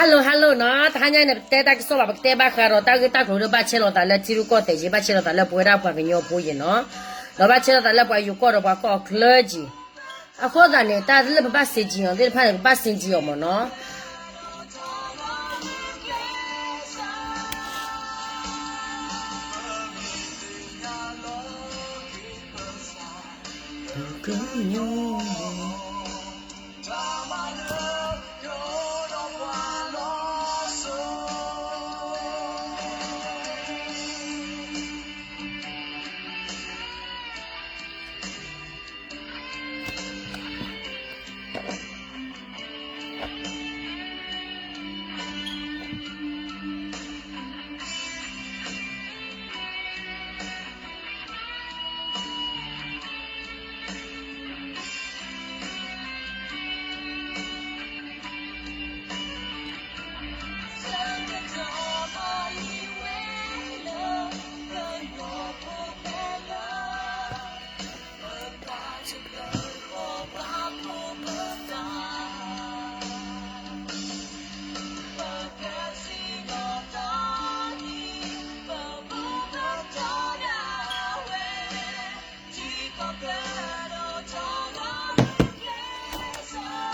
Hello hello နီၤ, တဟါညါန့ၣ် ပတဲတၢ်ကစီၣ်ဘၣ် ပကတဲဘၣ်ဃးဒီးတၢ်ဂ့ၢ်တၢ်ကျိၤဒီး ဘၣ်ဆဲးလီၤသးလၢထံရူၢ်ကီၢ်သဲးက့ ဘၣ်ဆဲးလီၤသးလၢပဝဲဒၣ်ပှၤကညီဖိက့နီၤ, ဒီးဘၣ်ဆဲးလီၤသးလၢပှၤယူၤကီၢ်ဒီးပှၤကီၢ်ချၢက့. အဃိသတးန့ၣ် တၢ်လၢပဘၣ်စ့ၢ်ကီးအီၤသ့ၣ်တဖၣ်န့ၣ် ပဘၣ်စ့ၢ်ကီးအီၤမ့ၢ်နီၤ.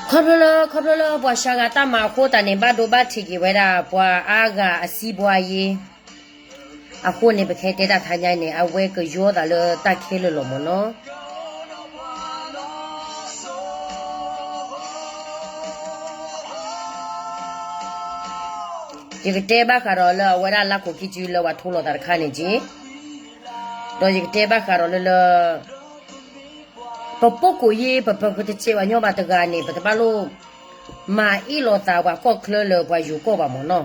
ခီဖျိလၢ ခီဖျိလၢပှၤစှၤဂၤတၢ်မၤအဃိသတးန့ၣ် ဘၣ်ဒိဘၣ်ထံးက့ၤဝဲဒၣ် ပှၤအါဂၤအစံးဘှါယ့ အဃိန့ၣ် ပကဟဲတဲတၢ်တဟါညါအံၤန့ၣ် အဝဲကယီသးလၢတၢ်ခဲလၢာ်လီၤမ့ၢ်နီၤ. ယကတဲဘၣ်ဃးဒီးလၢအဝဲဒၣ်လါခိၣ်ခံစုလၢပှၤထိလီၤသးတခါန့ၣ်က့, ဒီးယကတဲဘၣ်ဃးဒီးလၢလၢ ပပိာ်ကိးယ့ ပပတစဲးပှၤညီဘၣ်တဂၤန့ၣ် ပတဘၣ်လိၣ်မၤအ့ၣ်လိာ်သးပှၤကီၢ်ချၢလၢပှၤယူၤကီၢ်ဘၣ်မ့ၢ်နီၤ.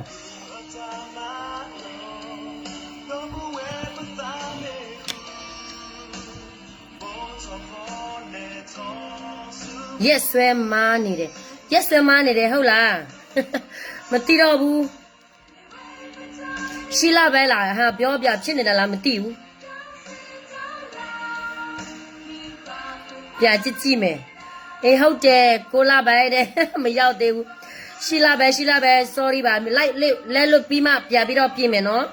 Yes, ဆွဲမါနေတယ်, yes, ဆွဲမါနေတယ်, ဟုတ်လား? မသိတော့ဘူး. ရှိလဘဲလား, ဟာ, ပြောပြဖြစ်နေတယ်လား, မသိဘူး. ပြကြည့်ကြည့်မယ်. အေး ဟုတ်တယ်, ကိုးလပိုင်းတဲ့, မရောက်သေးဘူး. ရှိလပဲ, ရှိလပဲ, sorry ပါ, လိုက်, လဲ, လဲလို့ပြီးမှ ပြန်ပြီးတော့ပြင်မယ်နော်.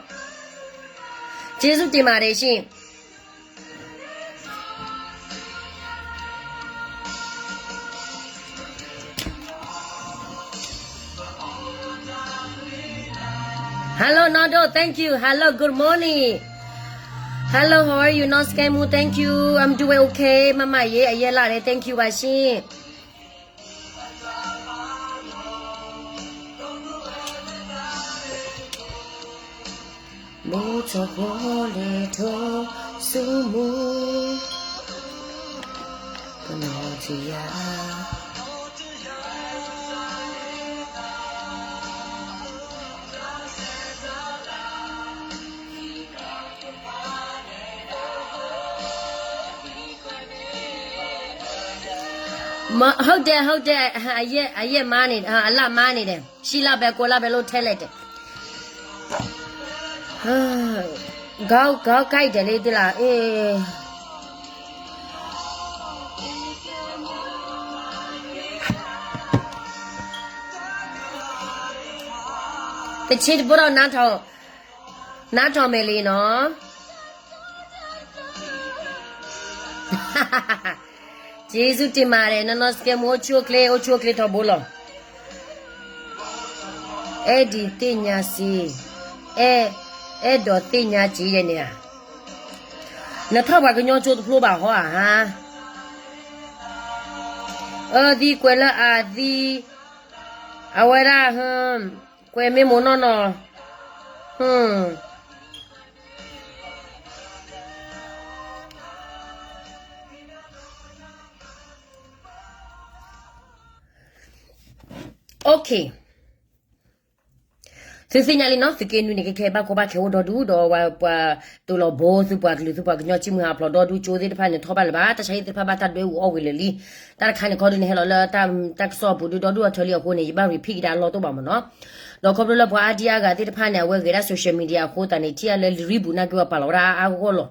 ကျေးဇူးတင်ပါတယ်ရှင်. ဟယ်လို နီၢ်ဒိၣ်, thank you. Hello, good morning. Hello, how are you? နီၢ်စကဲမူ, thank you. I'm doing okay. မမရေ အယဲလာတယ်, thank you ပါရှင်. မိုးထီၣ်ဃီလဲၤထီၣ်ဆူမူ ပနီၢ်တယၢ် မ, ဟုတ်တယ်, ဟုတ်တယ်, အယဲ, အယဲမါန့ၣ်, အလၣ်မါန့ၣ်ဒီး, ရှိလဘဲ, ကိုးလဘဲလို့ထဲလဲၣ်တဲ, ခေါင်း, ခေါင်းကိုက်တယ်လေ, သီလ, အေး. တဆ့တဘိတော့ နားထောင်, နားထောင်မယ်လေနော်. ကျေးဇူးတင်ပါတယ်, နီၢ်နီၢ်စကဲမူ, အိၣ်ဆူၣ်အိၣ်ချ့, အိၣ်ဆူၣ်အိၣ်ချ့ထီဘိလီၤ. အဲၣ်ဒိးသ့ၣ်ညါစ့, အဲၣ်, အဲၣ်ဒိးသ့ၣ်ညါစ့ယဲန့ၣ်ဧါ. နထီၣ်ပှၤကညီကၠိတဖျိဘၣ်ဟီဧါဟါ. အၢ သံကွဲးလၢအသံ, အဝဲဒၣ်, ကွဲးမ့ၢ်မိၢ်နီၢ်နီၢ်, okay. သုသ့ၣ်ညါလံနီၤ, သုးက့နွံန့ၣ် ကဲခဲဘၣ်ကီဘၣ်ခဲအိၣ်ဒီဒူၣ်ဒီး ပှၤ, ပှၤ, သုးလီၤဘိ, သုးပှၤကလုာ်, သုးပှၤကညီ ကံၢ်မုၢ်ဟးဖျိးဒီဒူၣ်, ကၠိသ့ၣ်တဖၣ်န့ၣ် ထီၣ်ဘၣ်လၢၤဘၣ်, တၢ်ဆါဟံၣ်သ့ၣ်တဖၣ်ဘၣ်တၢ်ဒွဲၣ်အူအီၣ်ဝံၤလၢာ်လံ. တၢ်တခါန့ၣ် ခီဒုန့ၣ် ဟဲလီၤလၢတၢ်, တၢ်ကစီၣ်အပူၤဒုး ဒီဒူၣ်အထၢလံအဃိန့ၣ် ယဘၣ် repeat ကဒါအလီၢ်တအိၣ်ဘၣ်မ့ၢ်နီၤ. ဒီးခီဖျိလၢပှၤအါဒံအါဂၤသ့ၣ်တဖၣ်န့ၣ် အဝဲဂဲၤဒၣ် social media အဃိသတးန့ၣ် ထံၣ်အလၢ လံရံပူၤ နာ်က့ပှၤပာ်လီၤဝဲဒၣ်အါဂီၢ်လီၤ.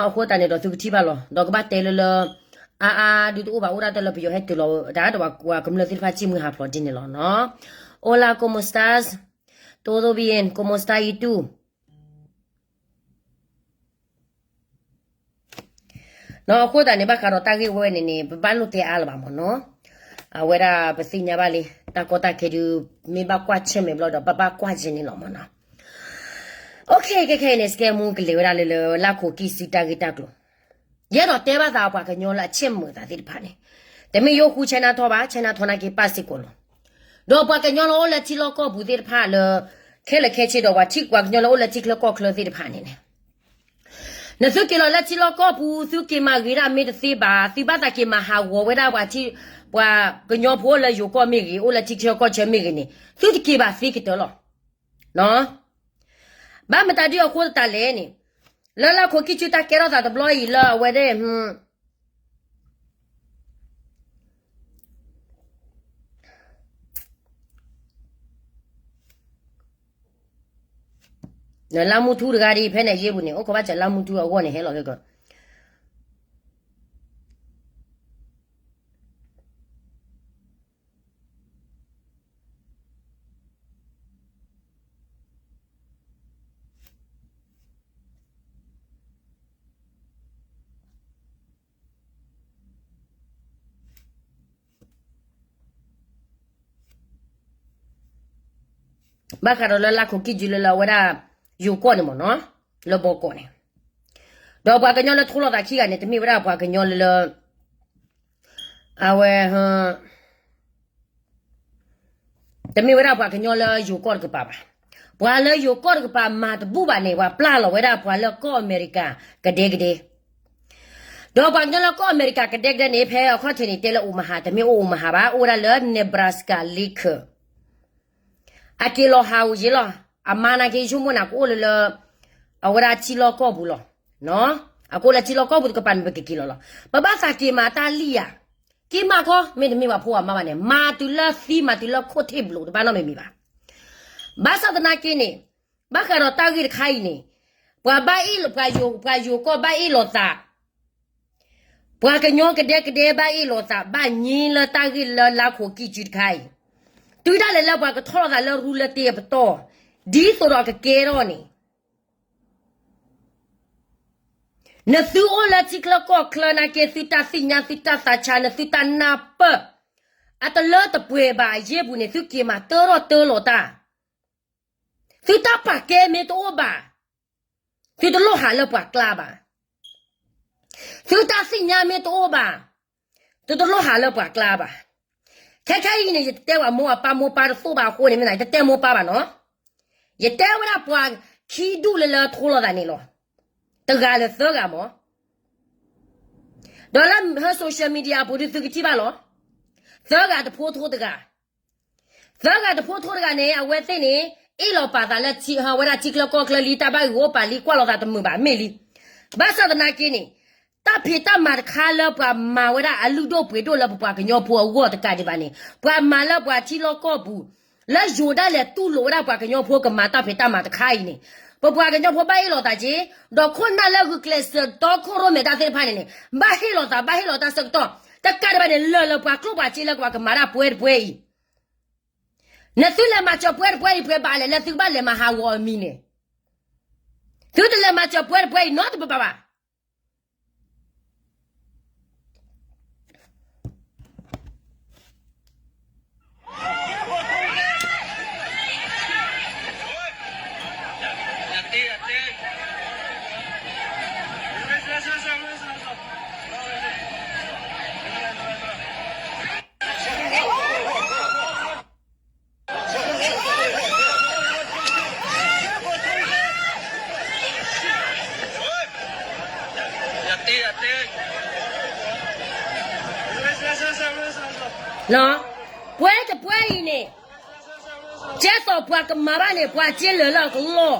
အဃိသတးန့ၣ်ဒီး သုကထံၣ်ဘၣ်လီၤ. ဒီးကဘၣ်တဲလၢလၢ အါအါဒုးတအိၣ်ဘၣ်, အိၣ်ဒၣ်တၢ်လၢပယီၤဟဲတုၤလီၤတၢ်ဒီးပှၤကမျၢၢ်သ့ၣ်တဖၣ် ကံၢ်မုၢ်ဟးဖျိးဒ်န့ၣ်လီၤနီၤ. Hola, ¿cómo estás? Todo bien, ¿cómo está y tú? နီၤ အဃိသတးန့ၣ် ဘၣ်ဃးဒီးတၢ်ဂ့ၢ်ဝဲန့ၣ်န့ၣ် ပဘၣ်လိၣ်တဲအါလၢၤဘၣ်မ့ၢ်နီၤ. အဝဲဒၣ်ပသ့ၣ်ညါဘၣ်လံ တၢ်ကီတၢ်ခဲဒုး မ့ၢ်ဘၣ်ကွၢ်ဆၢၣ်မဲာ်ဘျီဒီး ပဘၣ်ကွၢ်က့ၤန့ၣ်လီၤမ့ၢ်နီၤ. အိၣ်ခ့ခဲခဲအံၤန့ၣ် စကဲမူကလဲၤဝဲဒၣ်လၢ လၢလါခိၣ်ကံၢ်စုတၢ်ဂ့ၢ်တၢ်ကျိၤ, ယအဲၣ်ဒိးတဲဘၣ်သးပှၤကညီလၢအဆ့ၣ်မုာ်သးသ့ၣ်တဖၣ်န့ၣ်, တမ့ၢ်ယအိၣ်ဃူ China ထီၣ်ဘၣ်, China ထီၣ်နာ်က့ပၢ်စ့ၢ်ကီးလီၤ. ဒီးပှၤကညီလၢအိၣ်လၢထံလီၢ်ကီၢ်ပူၤသ့ၣ်တဖၣ်လၢ ခဲလၢာ်ခဲဆ့ဒီးပှၤထံၣ်ပှၤကညီလၢအိၣ်လၢထံချၢကီၢ်ချၢသ့ၣ်တဖၣ်န့ၣ်န့ၣ် နသုက့ၤလီၤလၢထံလီၢ်ကီၢ်ပူၤ သုက့ၤမၤဂ့ၤဒၣ်မ့ၢ်တသ့ဘၣ်, သုဘၣ်သးက့ၤမၤဟးဂီၤဝဲဒၣ်ပှၤထံ, ပှၤကညီဖိအိၣ်လၢယိၤကီၢ်မ့ၢ်ဂ့ၤ, အိၣ်လၢထံချၢကီၢ်ချၢမ့ၢ်ဂ့ၤန့ၣ် သုတက့ၤဘၣ်သ့ကတၢၢ်လီၤ. ဘၣ်မတၤဒုအဃိသတးလဲၣ်န့ၣ်, လၢလါခိၣ်ကံၢ်စုတၢ်ကဲထီၣ်သးတဘျီအံၤလၢအဝဲဒၣ် လါမူထူတဂၤဒ်ဖဲန့ၣ်ယ့ၢ်ပူၤန့ၣ် အိၣ်ခိးဘၣ်စၢၤလါမူထူအဂီၢ်န့ၣ်ဟဲလီၤခဲကီး ဘၣ်ဃးဒီးလၢလါခိၣ်ကံၢ်စုလၢလၢအဝဲဒၣ် ယိၤကီၢ်န့ၣ်မ့ၢ်နီၤ, လၢဘီကီၢ်န့ၣ်, ဒီးပှၤကညီလၢထိလီၤသးခံဂၤန့ၣ် တမ့ၢ်ဝဲဒၣ်ပှၤကညီလၢလၢ အဝဲ တမ့ၢ်ဝဲဒၣ်ပှၤကညီလၢယိၤကီၢ်တကပၤဘၣ်. ပှၤလၢယိၤကီၢ်တကပၤမၤတဘူၣ်ဘၣ်န့ၣ် ပှၤပျၢ်လီၤဝဲဒၣ်ပှၤလၢကီၢ်အမဲရကၤကဒဲကဒဲ, ဒီးပှၤကညီလၢကီၢ်အမဲရကၤကဒဲကဒဲန့ၣ် ဖဲအခီၣ်ထံးန့ၣ် တဲလၢအိၣ်မဟါ, တမ့ၢ်အိၣ်အိၣ်မဟါဘၣ်, အိၣ်ဝဲဒၣ်လၢ Nebraska လ့ခၢၣ် အက့ၤလီၤဟးဂီၤယ့ၢ်လီၤ. အမါနာ်က့ဆိကမိၣ်န့ၣ် ကအိၣ်လၢလၢ အဝဲဒၣ်ထံလီၢ်ကီၢ်ပူၤလီၤ. အကအိၣ်လၢထံလီၢ်ကီၢ်ပူၤတကပၤန့ၣ် ပကက့ၤလီၤလီၤ. ပဘၣ်သးက့ၤမၤတၢ်လံဧါ, က့ၤမၤခီ မ့တမ့ၢ်ပှၤဖိအမါဘၣ်န့ၣ် မၤတုၤလၢသံမၤတုၤလၢခိၣ်ထံးဘျိးတဘၣ်နီတမံၤမံၤဘၣ်. ဘၣ်ဆၣ်သနာ်က့န့ၣ် ဘၣ်ဃးဒီးတၢ်ဂ့ၢ်တခါအံၤန့ၣ် ပှၤဘၣ်အ့ၣ်လီၤ ပှၤယိၤ ပှၤယိၤကီၢ်ဘၣ်အ့ၣ်လိာ်သး ပှၤကညီကဒဲကဒဲဘၣ်အ့ၣ်လိာ်သး ဘၣ်ညံလၢတၢ်ဂ့ၢ်လၢလါခိၣ်ကံၢ်စုတခါအံၤ, တုၤဒၣ်လဲာ်လၢပှၤကထီၣ်လိာ်သးလၢရူလၢတ့အပတီၢ်, ဒ်သိးဒီးကကဲထီၣ်န့ၣ်, နသုအိၣ်လၢထံချၢကီၢ်ချၢနာ်က့ သုတၢ်သ့ၣ်ညါ သုတၢ်သးဆါ နသုတၢ်နၢ်ပၢၢ် အတလၢတပှဲၤဘၣ်အယ့ၢ်ပူၤန့ၣ် သုက့ၤမၤတၢထီၣ်တၢလီၤတၢ်, သုတၢ်ပာ်ကဲမ့ၢ်တအိၣ်ဘၣ် သုတလိၣ်ဟးလၢပှၤကျါဘၣ်. သုတၢ်သ့ၣ်ညါမ့ၢ်တအိၣ်ဘၣ်, သုတလိၣ်ဟးလၢပှၤကျါဘၣ်. ခဲခဲအံၤန့ၣ် ယတတဲဝဲမိၢ်အပၢ်မိၢ်ပၢ်တသိၣ်ဘၣ်အဃိန့ၣ် မ့ၢ်ယတတဲမိၢ်ပၢ်ဘၣ်နီၤ. ယတဲဝဲဒၣ်ပှၤခံဒူၣ်လၢလၢထိလီၤသးန့ၣ်လီၤ. တဂၤလၢသၢဂၤမး ဒီးလၢဟၢ social media အပူၤဒုးသုကထံၣ်ဘၣ်လီၤ. သၢဂၤတဖိထိတဂၤ သၢဂၤတဖိထိတဂၤန့ၣ် အဝဲသ့ၣ်န့ၣ် အ့ၣ်လိာ်ပာ်သးလၢထံ ဝဲဒၣ်ထံချၢကီၢ်ချၢလံ တၢ်ဘၣ်ဂ့ၢ်အိၣ်ပာ်လံ ကွၢ်လိာ်သးတမုာ်ဘၣ် မ့ၢ်လံ. ဘၣ်ဆၣ်သနာ်က့န့ၣ် တၢ်ဖံးတၢ်မၤတခါလၢပှၤမၤဝဲဒၣ်အလုၢ်ဒိၣ်ပှ့ၤဒိၣ်လၢပပှၤကညီဖိအဂီၢ်တကးဒံးဘၣ်န့ၣ် ပှၤမၤလၢပှၤထံလီၢ်ကီၢ်ပူၤ လၢယိၤဒၣ်လဲာ်တူၢ်လိာ်ဝဲဒၣ်ပှၤကညီဖိကမၤတၢ်ဖံးတၢ်မၤတခါအံၤန့ၣ် ပပှၤကညီဖိဘၣ်အ့ၣ်လိာ်သးက့ၤ, ဒီးခိၣ်နၢ်လၢဂုာ်ကျဲးစၢးဒီခိၣ်ရိၣ်မဲာ်တၢ်သ့ၣ်တဖၣ်န့ၣ်န့ၣ် ဘၣ်ဟ့ၣ်လိာ်သး ဘၣ်ဟ့ၣ်လိာ်တၢ်ဆၢကတီၢ်, တကးဒံးဘၣ်န့ၣ် လၢာ်လၢပှၤကျိၣ်ပှၤစ့လၢပှၤကမၤတၢ်ပှဲၤတပှဲၤအံၤ နသုလဲၤမၤစၢၤပှဲၤတပှဲၤအံၤ ပှဲၤဘၣ်လဲၣ် လၢသုကဘၣ်လဲၤမၤဟးဂီၤအမံၤန့ၣ်, သုတလဲၤမၤစၢၤပှဲၤတပှဲၤအံၤ နီတဘၣ်ဘၣ်. ပှဲၤတပှဲၤအံၤန့ၣ် ကဲသိးပှၤကမၤဘၣ်န့ၣ် ပှၤစ့လၢာ်လၢအကလီၢ်,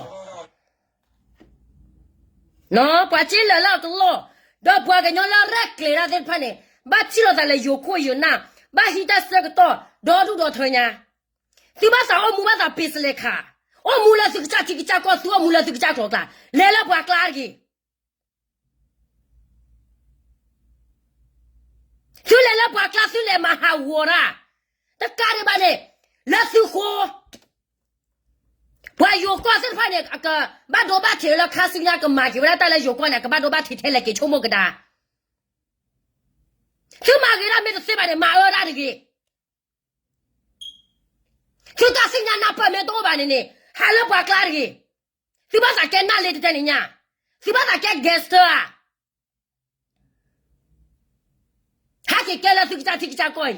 ပှၤစ့လၢာ်လၢအကလီၢ်, ဒီးပှၤကညီလၢရဲၣ်ကျဲၤတၢ်သ့ၣ်တဖၣ်န့ၣ် ဘၣ်ထံၣ်လိာ်သးလၢယိၤခိၣ်ယိၤနၢ်, ဘၣ်ဟံးတၢ်ဆၢကတီၢ် ဒီဒူၣ်ဒီထၢညါ, သုဘၣ်သးအိၣ်မူဘၣ်သးပ့ၤစလဲခး, အိၣ်မူလၢသုကစၢ်ထံကစၢ်ကီၢ် သုအိၣ်မူလၢသုကစၢ်ကျိၤကျါ, လဲၤလၢပှၤကျါတဂ့ၤ. သုလဲၤလၢပှၤကျါ သုလဲၤမၤဟးဂီၤတၢ်, တကးဒံးဘၣ်န့ၣ် လၢသုဃိ, ပှၤယိၤကီၢ်သ့ၣ်တဖၣ်န့ၣ် အကဘၣ်ဒိဘၣ်ထံးလၢခါဆူညါ ကမၤက့ၤဝဲဒၣ်တၢ်လၢယိၤကီၢ်န့ၣ် အကဘၣ်ဒိဘၣ်ထံးထဲလဲၣ်က့ၤ ဆိကမိၣ်ကဒါ. သုမၤဂ့ၤဒၣ်မ့ၢ်တသ့ဘၣ်န့ၣ် မၤအၢဒၣ်တဂ့ၤ. သုတၢ်သ့ၣ်ညါနၢ်ပၢၢ်မ့ၢ်တအိၣ်ဘၣ်န့ၣ်န့ၣ် ဟးလၢပှၤကျါတဂ့ၤ. သုဘၣ်သးကဲနၣ်လ့တတဲန့ၣ်ညါ, သုဘၣ်သးကဲ gangster ဧါ. ဟဲက့ၤကဲလၢသုကစၢ်ထံကစၢ်ကီၢ်အံၤ,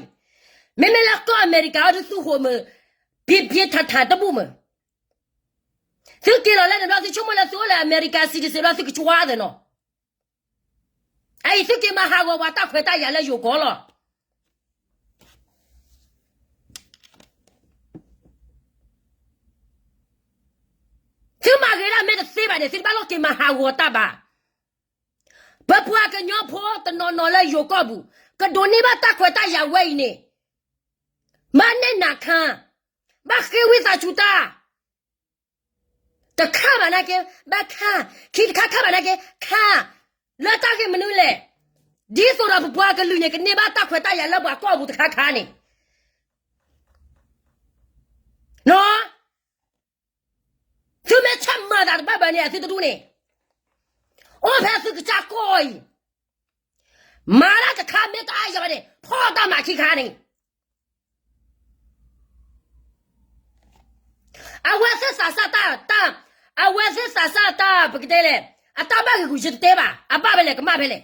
မ့မ့ၢ်လၢကီၢ်အမဲရကၤအီၤဒုးသုဃိးမုာ်, ပြင်းပြင်းထန်ထန်တဘူၣ်မုာ်. သုက့ၤလီၤလၢန့ၣ်ဘျီ သုဆိကမိၣ်လၢသုအိၣ်လၢအမဲရကၤ citizen ဘျီ သုကကွါသ့ၣ်နီၤ. အအံၤသုက့ၤမၤဟးဂီၤပှၤတၢ်ခွဲးတၢ်ယာ်လၢယိၤကီၢ်လီၤ. သုမၤဂ့ၤဒၣ်မ့ၢ်တသ့ဘၣ်န့ၣ် သုတဘၣ်လိၣ်က့ၤမၤဟးဂီၤတၢ်ဘၣ်. ပပှၤကညီဖိတနီၤနီၤလၢယိၤကီၢ်ပူၤ ကဒိးန့ၢ်ဘၣ်တၢ်ခွဲးတၢ်ယာ်ဝဲအံၤန့ၣ်, ဘၣ်နဲၣ်နၤခါ, ဘၣ်ဃ့ဝံသးစူၤတၢ် တခါဘၣ်နာ်က့, ဘၣ်ခါ, ခံတခါခါဘၣ်နာ်က့, ခါ, လၢတၢ်ဂ့ၢ်မနုၤလဲၣ်. ဒ်သိးဒီးပပှၤကလုာ်န့ၣ် ကန့ၢ်ဘၣ်တၢ်ခွဲးတၢ်ယာ်လၢပှၤကီၢ်ပူၤတခါခါန့ၣ်, နီၤ, သုမ့ၢ်ဆၢမၤသးတဘၣ်ဘၣ်န့ၣ် သုတဒူၣ်န့ၣ်, အိၣ်ဖဲသုကစၢ်ကီၢ်အံၤ, မၤတၢ်တခါမ့ၢ်တအါယၤဘၣ်န့ၣ် ဖီၣ်တၢ်မၤခံခါန့ၣ် အဝဲသ့ၣ်သးစၢ်တၢ်, အဝဲသ့ၣ်သးစၢ်တၢ် ပကတဲလဲၣ်, အတၢ်ဘၣ်ဂ့ၤဂူာ်ယတတဲဘၣ်, အဘၣ်ဖဲလဲၣ် ကမၣ်ဖဲလဲၣ်.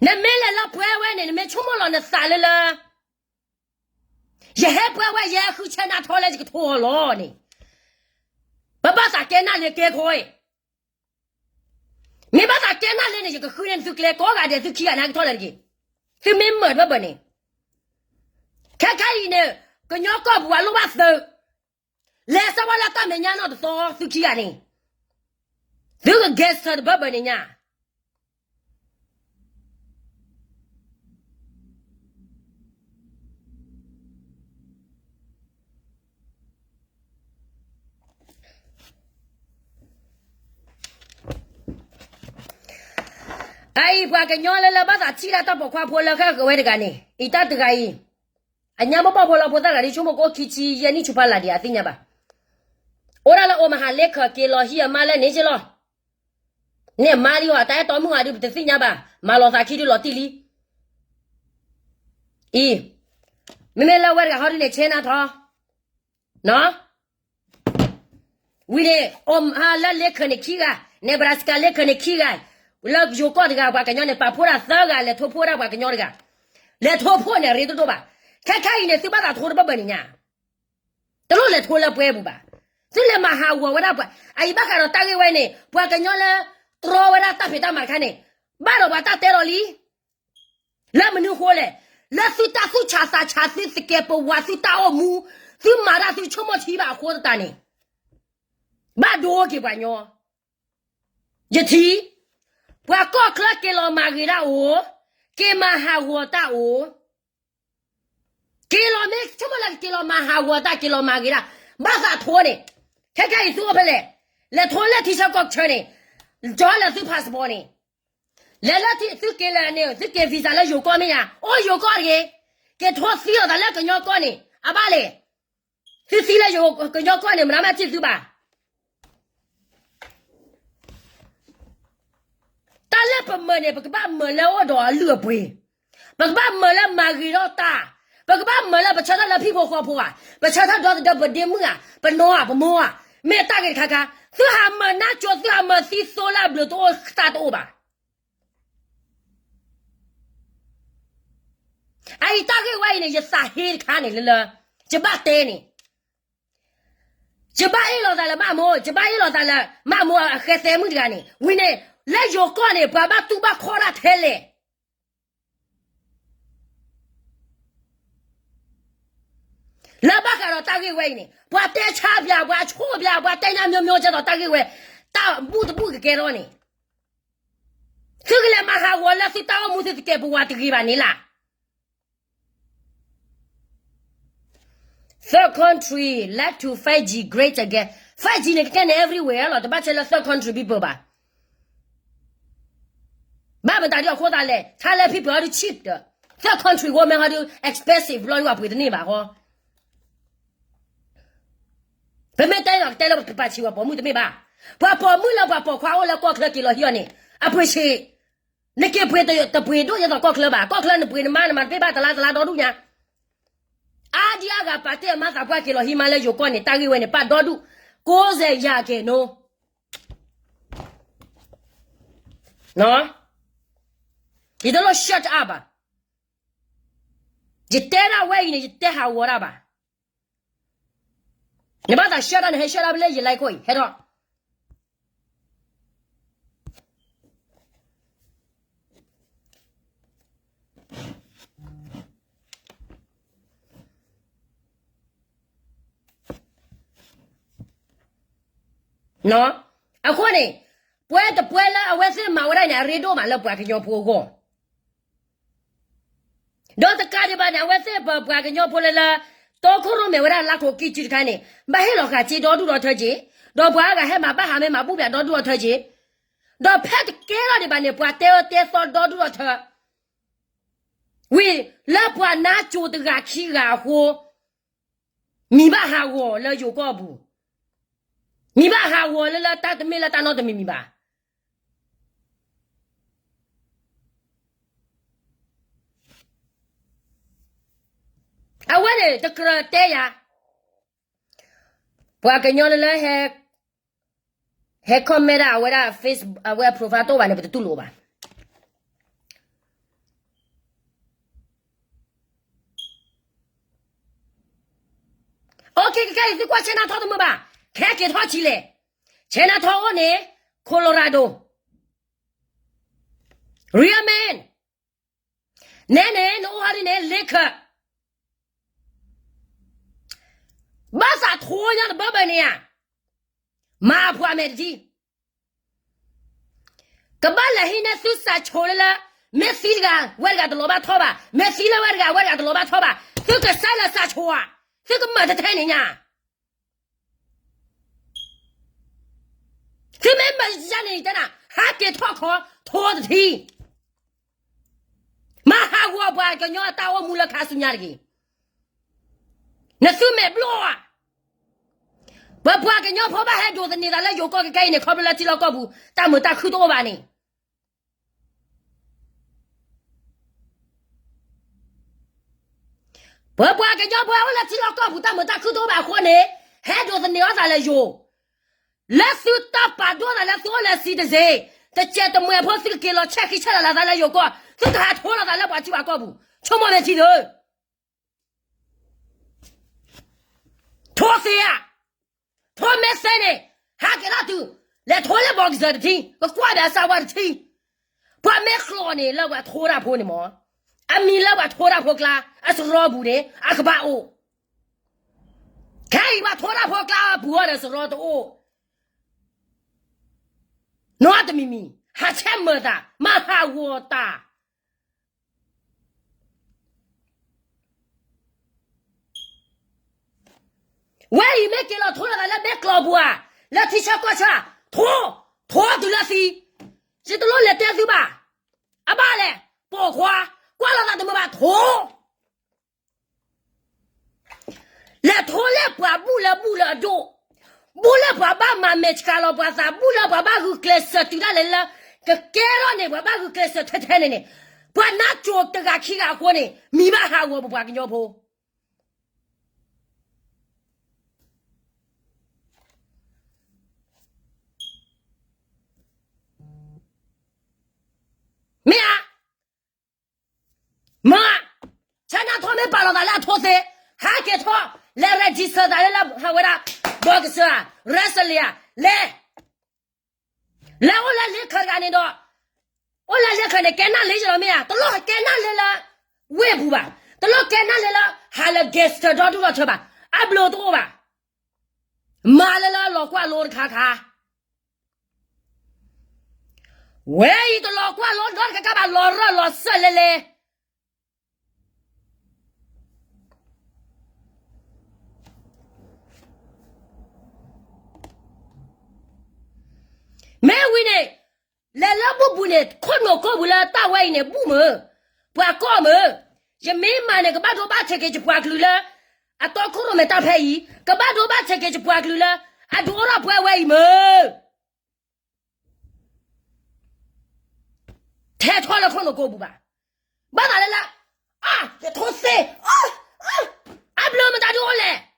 နမ့ၢ်လဲၤလၢပှဲၤဝဲန့ၣ် နမ့ၢ်ဆိကမိၣ်လီၤနသးလၢလၢ ယဟဲပှဲၤဝဲ ယဟဲဃုဆဲနါထီလၢယကထိအီၤလီၤန့ၣ်, ပဘၣ်သးကဲနၢ်လၢကဲခီအံၤ, မ့ၢ်ဘၣ်သးကဲနၢ်လၢန့ၣ် ယကဃုန့ၢ်သုကျဲကိးဂၤဒဲး သုခံဂၤန့ၣ်ကထီၣ်လၢတက့ၢ်. သုမ့ၢ်မၢၢ်တဘၣ်ဘၣ်န့ၣ်, ခဲခဲအံၤန့ၣ် ကညီကီၢ်ပူၤအလိၣ်ဘၣ်သု, လဲၤစၢၤဝဲလၢတၢ်မဲာ်ညါနီၢ်တသီ သုခံဂၤန့ၣ်, သုက gangster တဘၣ်ဘၣ်န့ၣ်ညါ အအံၤပှၤကညီလၢလၢဘၣ်သးထံၣ်ဒၣ်တၢ်ပိာ်ခွါဖိလၢဃၣ်ဃၢၤဝဲတဂၤန့ၣ် အံၤတၢ်တဂၤအံၤ, အညါဘၣ်ဘၣ်ဖိလီၤဖိသၣ်တဂၤဒ်ဆိကမိၣ်ကအိၣ်ခံဆံယဲၢ်နံၣ်ဆူဖးလၢ်ဒံး အသ့ၣ်ညါဘၣ်. အိၣ်ဒၣ်လၢအိၣ်မဟါလ့ခၢးက့ၤလီၤဟံၣ်အမါလၢန့ၣ်က့လီၤ. န့ၣ်အမါဒ်အီၤ တၢ်အဲၣ်တီမုၣ်ဂၤဒုးပတသ့ၣ်ညါဘၣ်, မၤလီၤသးခံဒုးလီၤတံၢ်လံ. အံၤ, မ့မ့ၢ်လၢဝဲတဂၤဟီဒုးန့ၣ် ဆဲနါထီ နီၤ, ဝံၤန့ၣ် အိၣ်မဟါလၢလ့ခၢးန့ၣ်ခံဂၤ, Nebraska လ့ခၢးန့ၣ်ခံဂၤ, လၢယိၤကီၢ်တဂၤ ပှၤကညီန့ၣ် ပာ်ဖှိၣ်ဒၣ်သၢဂၤ လဲၤထိဖှိၣ်ဒၣ်ပှၤကညီတဂၤ, လဲၤထိဖှိၣ်န့ၣ် အရ့တဒိၣ်ဘၣ်. ခဲခဲအံၤန့ၣ် သုဘၣ်သးထိတဘၣ်ဘၣ်န့ၣ်ညါ တလိၣ်လဲၤထိလၢပှဲၤပူၤဘၣ်. သုလဲၤမၤဟးဂီၤဝဲဒၣ်ပှၤ, အအံၤဘၣ်ဃးဒီးတၢ်ဂ့ၢ်ဝဲန့ၣ် ပှၤကညီလၢ တြီဝဲဒၣ်တၢ်ဖံးတၢ်မၤတခါန့ၣ် ဘၣ်ဒီးပှၤတၢ်တဲလီၤလံ. လၢမနုၤအဃိလဲၣ်, လၢသုတၢ်သူၣ်ဆးသးဆး သုသကဲးပဝး သုတၢ်အိၣ်မူ, သုမၤတၢ်သုဆိကမိၣ်ထံဘၣ်အဃိသတးန့ၣ်, ဘၣ်ဒိက့ၤပှၤကညီ. ယထံၣ်, ပှၤကီၢ်ချၢက့ၤလီၤမၤဂ့ၤတၢ်အိၣ်, က့ၤမၤဟးဂီၤတၢ်အိၣ် က့ၤလီၤမ့ၢ်ဆိကမိၣ်လၢက့ၤလီၤမၤဟးဂီၤတၢ် က့ၤလီၤမၤဂ့ၤတၢ်, ဘၣ်သးထိန့ၣ်, ခဲခဲအံၤသုအိၣ်ဖဲလဲၣ်, လဲၤထိလၢထံဆၢကီၢ်ဆၢန့ၣ်, ကၠီလၢသု passport န့ၣ်, လဲၤလၢသုက့ၤလၢန့ၣ် သုက့ၤ visa လၢယိၤကီၢ်မ့ၢ်ဧါ, အိၣ်ယိၤကီၢ်တဂ့ၤ, က့ၤထိသံအီၤသးလၢကညီကီၢ်န့ၣ် အဘၣ်လဲၣ်, သုသံလၢကညီကီၢ်န့ၣ် မနုၤမးထံၣ်သုဘၣ်. တၢ်လၢပမၢန့ၣ် ပကဘၣ်မၢလၢအိၣ်ဒီးအလုၢ်အပှ့ၤ, ပကဘၣ်မၢလၢမၤဂ့ၤထီၣ်တၢ်, ပကဘၣ်မၢလၢပဆၢထၢၣ်လၢဟံၣ်ဖိဃီဖိဧါ, ပဆၢထၢၣ်ဒီသဒၢပဒ့မုၣ်ဧါ, ပနီၢ်ဧါ, ပမိၢ်ဧါ, မ့ၢ်တၢ်ဂ့ၤတခါခါ, သုဟးမၢနါကၠိ သုဟးမၢသံသိလၢအဘျုးတအိၣ်သၣ်တအိၣ်ဘၣ်. အအံၤတၢ်ဂ့ၢ်ဝဲအံၤန့ၣ် ယသးဟ့တခါန့ၣ်လၢလၢ, ယဘၣ်တဲန့ၣ် ယဘၣ်အ့ၣ်လိာ်သးလၢမးမိၢ်, ယဘၣ်အ့ၣ်လိာ်သးလၢမးမိၢ်အဃဲသဲမုၣ်တဂၤန့ၣ်, ဝံၤန့ၣ်, လၢယိၤကီၢ်န့ၣ် ပှၤဘၣ်တူၢ်ဘၣ်ခီၣ်ဒၣ်ထဲလဲၣ်. လၢဘၣ်ဃးဒီးတၢ်ဂ့ၢ်ဝဲအံၤန့ၣ် ပှၤတဲဆါပၠး, ပှၤဆိၣ်ပၠး, ပှၤတဲညါ မျိုးမျိုး ကဲသိးတၢ်ဂ့ၢ်ဝဲ, တၢ်ဘူၣ်တဘူၣ်ကကဲထီၣ်န့ၣ်, သုကလဲၤမၤဟးဂီၤလၢသုတၢ်အိၣ်မူ သုသကဲးပဝးတဂ့ၤဘၣ်န့ၣ်လၢ Third country led to five G great again. Five G န့ၣ် ကကဲန့ၣ် everywhere လီၤ, တဘၣ်ဆဲးလၢ third country people ဘၣ်. ဘၣ်မတၤဒ်အဃိသတးလဲၣ်, ခါလၢ people အီၤဒုး cheap ဒီး သၢ country ဂီၢ်မ့ၢ်ဟီဒုး expensive လီၤ ယွၤပှ့ၤတန့ၢ်ဘၣ်ဃီ. ပမ့ၢ်တဲယွၤကတဲလၢပကပာ်ဆံးပှၤပိာ်မုၣ်တမ့ၢ်ဘၣ်. ပှၤပိာ်မုၣ်လၢပှၤပိာ်ခွါအိၣ်လၢကီၢ်ချၢက့ၤလီၤဟံးအီၤန့ၣ် အပှ့ၤဆံး, နက့ၤပှ့ၤတပှ့ၤဒိၣ်ယဲသိးကီၢ်ချၢဘၣ်. ကီၢ်ချၢနပှ့ၤနမါနမၤတဘ့ၣ်ဘၣ်တလါတလါဒီဒူၣ်ညါ အါဒံအါဂၤပာ်တ့ၢ်အမါသးပှၢ်က့ၤလီၤဟံးမါလၢယိၤကီၢ်န့ၣ် တၢ်ဂ့ၢ်ဝဲန့ၣ် ပာ်ဒီဒူၣ် ကိးစဲးယၤကဲၤနိ ယတလိၣ် shut up ဘၣ်. ယတဲဒၣ်ဝဲအံၤန့ၣ် ယတဲဟးဂီၤတၢ်ဘၣ်. နဘၣ်သး shut up န့ၣ် ဟဲ shut up လၢယ live ခိၣ်အံၤ ဟဲထီၣ် အဃိန့ၣ် ပှဲၤတပှဲၤလၢအဝဲသ့ၣ်မၤဝဲဒၣ်န့ၣ် အရ့ဒိၣ်မးလၢပှၤကညီဖိအဂီၢ် ဒီးတကးဒံးဘၣ်န့ၣ် အဝဲသ့ၣ်ပပှၤကညီဖိလၢလၢ တီခိၣ်ရိၣ်မဲာ်ဝဲဒၣ်လါခိၣ်ကံၢ်စုတခါန့ၣ် ဘၣ်ဟ့ၣ်လီၤဃာ်စ့ဒီဒူၣ်ဒီထၢက့ၤ, ဒီးပှၤအါဂၤဟဲမၤဘၣ်ဟးမ့ၢ်မၤဘူၣ်ပၠးဒီဒူၣ်ဒီထၢက့ၤ, ဒီးဖဲတကဲထီၣ်ဒံးဘၣ်န့ၣ် ပှၤတဲအၢတဲသီဒီဒူၣ်ဒီထၢ ဝံၤလၢပှၤနါစိၤတဂၤခံဂၤအဃိ မံၤဘၣ်ဟးဂီၤလၢယိၤကီၢ်ပူၤ, မံၤဘၣ်ဟးဂီၤလၢလၢတၢ်တမ့ၢ်လၢတၢ်နီတမံၤမံၤဘၣ်. အဝဲန့ၣ်တကြၢးတဲယၤ, ပှၤကညီလၢလၢဟဲ ဟဲ comment ဒၣ်အဝဲဒၣ် Facebook အဝဲ profile တအိၣ်ဘၣ်န့ၣ် ပတတူၢ်လိာ်ဘၣ်. OK ခဲအံၤသုကွၢ် China ထီတမုာ်ဘၣ်, ခဲက့ၤထီၣ်ဆံးလဲၣ်, China ထီအိၣ်န့ၣ် Colorado, Real Man, နဲန့ၣ် နအိၣ်ဟီဒ်န့ၣ် Laker, ဘၣ်သးထိညါတဘၢဘၢန့ၣ်ဧါ, မၤအဖှၤမဲာ်တထံ ကဘၣ်လဲၤဟံးန့ၢ်သုစးဆိလၢလၢ, မ့ၢ်သံတဂၤ ဝဲတဂၤတလီၤဘၣ်ထီၣ်ဘၣ်, မ့ၢ်သံလၢဝဲတဂၤ ဝဲတဂၤတလီၤဘၣ်ထီၣ်ဘၣ်, သုကစဲးလၢစးဆိဧါ, သုကမၤတထဲန့ၣ်ညါ, သုမ့ၢ်မၤယၤန့ၣ်တဲနၤ ဟးက့ၤထီၣ်ခီ ထိတထံ မၤဟးဂီၤပှၤကညီအတၢ်အိၣ်မူလၢခါဆူညါတဂ့ၤ. နသုမဲာ်ဘျီၣ်ဧါ, ပပှၤကညီဖိဘၣ်ဟဲဒိးသန့ၤသးလၢယိၤကီၢ်ခဲအံၤန့ၣ် ခီဖျိလၢထံလီၢ်ကီၢ်ပူၤ တၢ်မုာ်တၢ်ခုတအိၣ်ဘၣ်န့ၣ် ပပှၤကညီဖိအိၣ်လၢထံလီၢ်ကီၢ်ပူၤ တၢ်မုာ်တၢ်ခုတအိၣ်ဘၣ်အဃိန့ၣ် ဟဲဒိးသန့ၤအီၣ်သးလၢယိၤ, လၢသုတၢ်ပာ်ဒိၣ်သးလၢသုအိၣ်လၢ citizen တစဲးတမှဲၤဖိ သုကက့ၤလီၤဆဲးဃံဆဲးလၤလၤသးလၢယိၤကီၢ် သုတဟးထိလီၤသးလၢပှၤထံပှၤကီၢ်ပူၤ ဆိကမိၣ်မ့ၢ်ထံလၢ ထိသ့ဧါ, ထိမ့ၢ်သ့န့ၣ် ဟးက့ၤထီၣ်တုၤ လဲၤထိလၢ boxer တထံ ကကွၢ်ဒီးအစၢ်ဝါတထံ, ပှၤမ့ၢ်ကျိးန့ၣ်လၢပှၤထိတၢ်ဖိန့ၣ်မ့ၢ်, အမံၤလၢပှၤထိတၢ်ဖိကျါ အစရီပူၤန့ၣ် အကဘၣ်အိၣ်, ခဲအံၤပှၤထိတၢ်ဖိကျါပူၤအီၤဒီးစရီတအိၣ်, နီတမံၤမံၤ ဟးဆဲးမၤသး မၤဟးဂီၤတၢ် ဝဲအံၤမ့ၢ်က့ၤလီၤထိလီၤသးလၢမ့ၢ်ကျိးပူၤဧါ, လၢထံဆၢကီၢ်ဆၢ, ထိ, ထိတုၤလၢသံ, ယတလိၣ်လဲၤတဲသုဘၣ်, အဘၣ်လဲၣ်, ပိာ်ခွါ, ကွၢ်လိာ်သးတမုာ်ဘၣ်ထိ လဲၤထိလၢပှၤဘူၣ်လၢဘူၣ်လၢအဒိၣ်, ဘူၣ်လၢပှၤဘၣ်မၤမဲာ်ဆှးလီၤပှၤသး, ဘူၣ်လၢပှၤဘၣ်ဂုာ်ကျဲးစၢးတုၤဒၣ်လဲာ်လၢ ကကဲထီၣ်န့ၣ် ပှၤဘၣ်ဂုာ်ကျဲးစၢးထဲထဲန့ၣ်န့ၣ်, ပှၤနါစိၤတဂၤခံဂၤအဃိန့ၣ် မံၤဘၣ်ဟးဂီၤပပှၤကညီဖိ မ့ၢ်ဧါ, မ့ၢ်, ဆၢနၢ်ထီမ့ၢ်ပာ်လီၤသးလၢအထိသ့, ဟးက့ၤထီၣ်, လဲၤ register သးလၢလၢဟးဝဲဒၣ်, ဘီကစၢၤ, wrestling ဧါ, လဲၤ, လဲၤအိၣ်လၢလ့ခၢၣ်တဂၤန့ၣ်ဒီး, အိၣ်လၢလ့ခၢၣ်န့ၣ် ကဲနၢ်လ့ယလီၤမ့ၢ်ဧါ, တလိၣ်ကဲနၢ်လ့လၢ, ဝ့ၢ်ပူၤဘၣ်, တလိၣ်ကဲနၢ်လ့လၢ, ဟးလၢ gangster ဒီဒူၣ်ဒီထၢဘၣ်, အဘျုးတအိၣ်ဘၣ်, မၤလၢလၢလီၤကွၢ်လိတခါခါ ဝဲအံၤတလီၤကွၢ်လိဒီတကကါဘၣ် လီၤရၢၢ်လီၤစၢၢ်လဲလဲ မ့ၢ်ဝံၤန့ၣ်, လဲၤလၢဘူၣ်ပူၤန့ၣ် ခိၣ်နူာ်ခိၣ်ပူၤလၢတၢ်ဝဲအံၤန့ၣ် ဘူၣ်မုာ်, ပှၤကီၢ်မုာ်, ယမ့ၢ်မၤန့ၣ် ကဘၣ်ဒိဘၣ်ထံးက့ၤယပှၤကလုာ်လၢ အတီခိၣ်ရိၣ်မဲာ်တၢ်ဖဲအံၤ, ကဘၣ်ဒိဘၣ်ထံးက့ၤယပှၤကလုာ်လၢ အဒုးအိၣ်ထီၣ်ပှဲၤဝဲအံၤမ့ၢ် ထဲထီၣ်လၢခိၣ်နူာ်ကိးပူၤဘၣ်. ဘၣ်သးလၢလၢ အါ ယထိသ့ အါ အါ အါဘျုးမတၤဒုးအိၣ်လဲၣ်.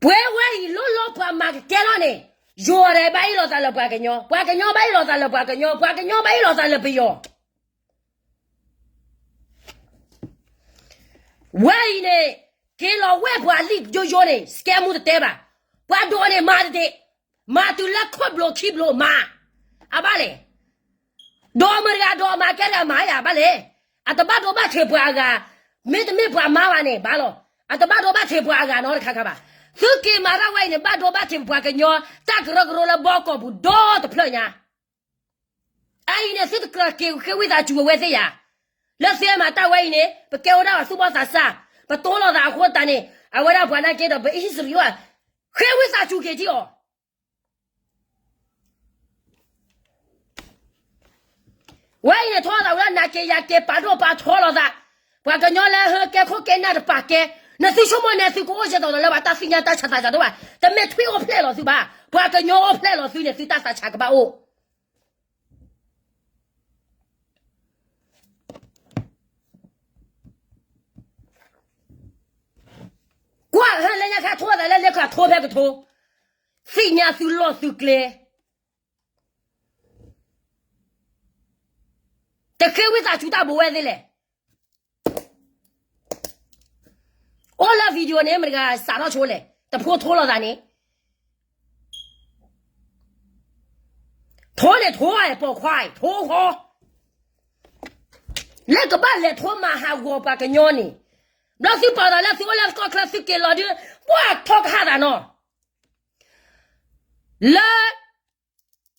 ပှဲၤဝဲအံၤ လိၣ်လိၣ်ပှၤမၤကကဲထီၣ်န့ၣ်, ယိၤဒီးဘၣ်အ့ၣ်လိာ်သးလၢပှၤကညီ, ပှၤကညီဘၣ်အ့ၣ်လိာ်သးလၢပှၤကညီ, ပှၤကညီဘၣ်အ့ၣ်လိာ်သးလၢပယီၤ. ဝဲအံၤန့ၣ် က့ၤလီၤဝဲပှၤလံာ်ယိယိန့ၣ် စကဲမူတတဲဘၣ်. ပှၤဒိးန့ၣ်မၤတဒ့ၣ်, မၤတုၤလၢခိၣ်ဘျိးခံဘျိးမၤ, အဘၣ်လဲၣ်. ဒိးမုၢ်တဂၤဒိးမၤကဲတဂၤမၤယၤဘၣ်လဲၣ်. အတဘၣ်ဒိဘၣ်ထံးပှၤအဂၤ, မ့တမ့ၢ်ပှၤမၤဘၣ်န့ၣ်ဘၣ်လီၤ. အတဘၣ်ဒိဘၣ်ထံးပှၤအဂၤနီတခါခါဘၣ်. သုက့ၤမၤတၢ်ဝဲအံၤန့ၣ် ဘၣ်ဒိဘၣ်ထံးပှၤကညီ တၢ်ကရၢကရိလၢဘီကီၢ်ပူၤဒီတဖျၢၣ်ညါ အအံၤန့ၣ် သုတကြၢးက့ၤဃ့ဝံသးစူၤအဝဲသ့ၣ်ယၤ, လၢသုမၤတၢ်ဝဲအံၤန့ၣ် ပကဲဝဲဒၣ်ပှၤသူၣ်ဘီၣ်သးစၢ်, ပတိလိာ်သးအဃိသတးန့ၣ် အဝဲဒၣ်ပှၤနာ်က့ဒီး ပ history ဃ့ဝံသးစူၤက့ၤထံအီၤ. ဝဲအံၤန့ၣ် ထီသးဝဲဒၣ်နၤက့ၤယၤက့ၤ ပာ်ဒိၣ်ပာ်ထီလိာ်သး, ပှၤကညီလၢဟဲကဲခိၣ်ကဲနၢ်တပာ်ကဲ, နသုဆိကမိၣ်န့ၣ် သုကအိၣ်ကဲသိးဒီးလၢပှၤတၢ်သ့ၣ်ညါတၢ်ဆါသးစၢ်ဒိၣ်ဘၣ်, တမ့ၢ်ထွံၣ်အိၣ်ဖျဲၣ်လီၤသုဘၣ်, ပှၤကညီအိၣ်ဖျဲၣ်လီၤသုန့ၣ် သုတၢ်သးဆးကဘၣ်အိၣ် ကွၢ်ဟဲလၢညါခါထိသးလၢလၢခးထိဖဲကထိ, သ့ၣ်ညါသုလီၢ်သုကျဲ, တဃ့ဝံသးစူၤတၢ်ဘိးဝဲသ့ၣ်လဲၣ်. အိၣ်လၢ video န့ၣ် မတၤတဂၤစးထီၣ်ဆိလဲၣ်, တဖိထိလိာ်သးန့ၣ်, ထိန့ၣ်ထိ ပိာ်ခွါ ထိဃီ, လၢကဘၣ်လဲၤထိမၤဟးဂီၤပှၤကညီန့ၣ်, ဘျီသုပာ်သးလၢသုအိၣ်လၢကီၢ်ချၢသုက့ၤလီၤဒုး, ပှၤထိကဟၣ်သးနီၤ, လၢ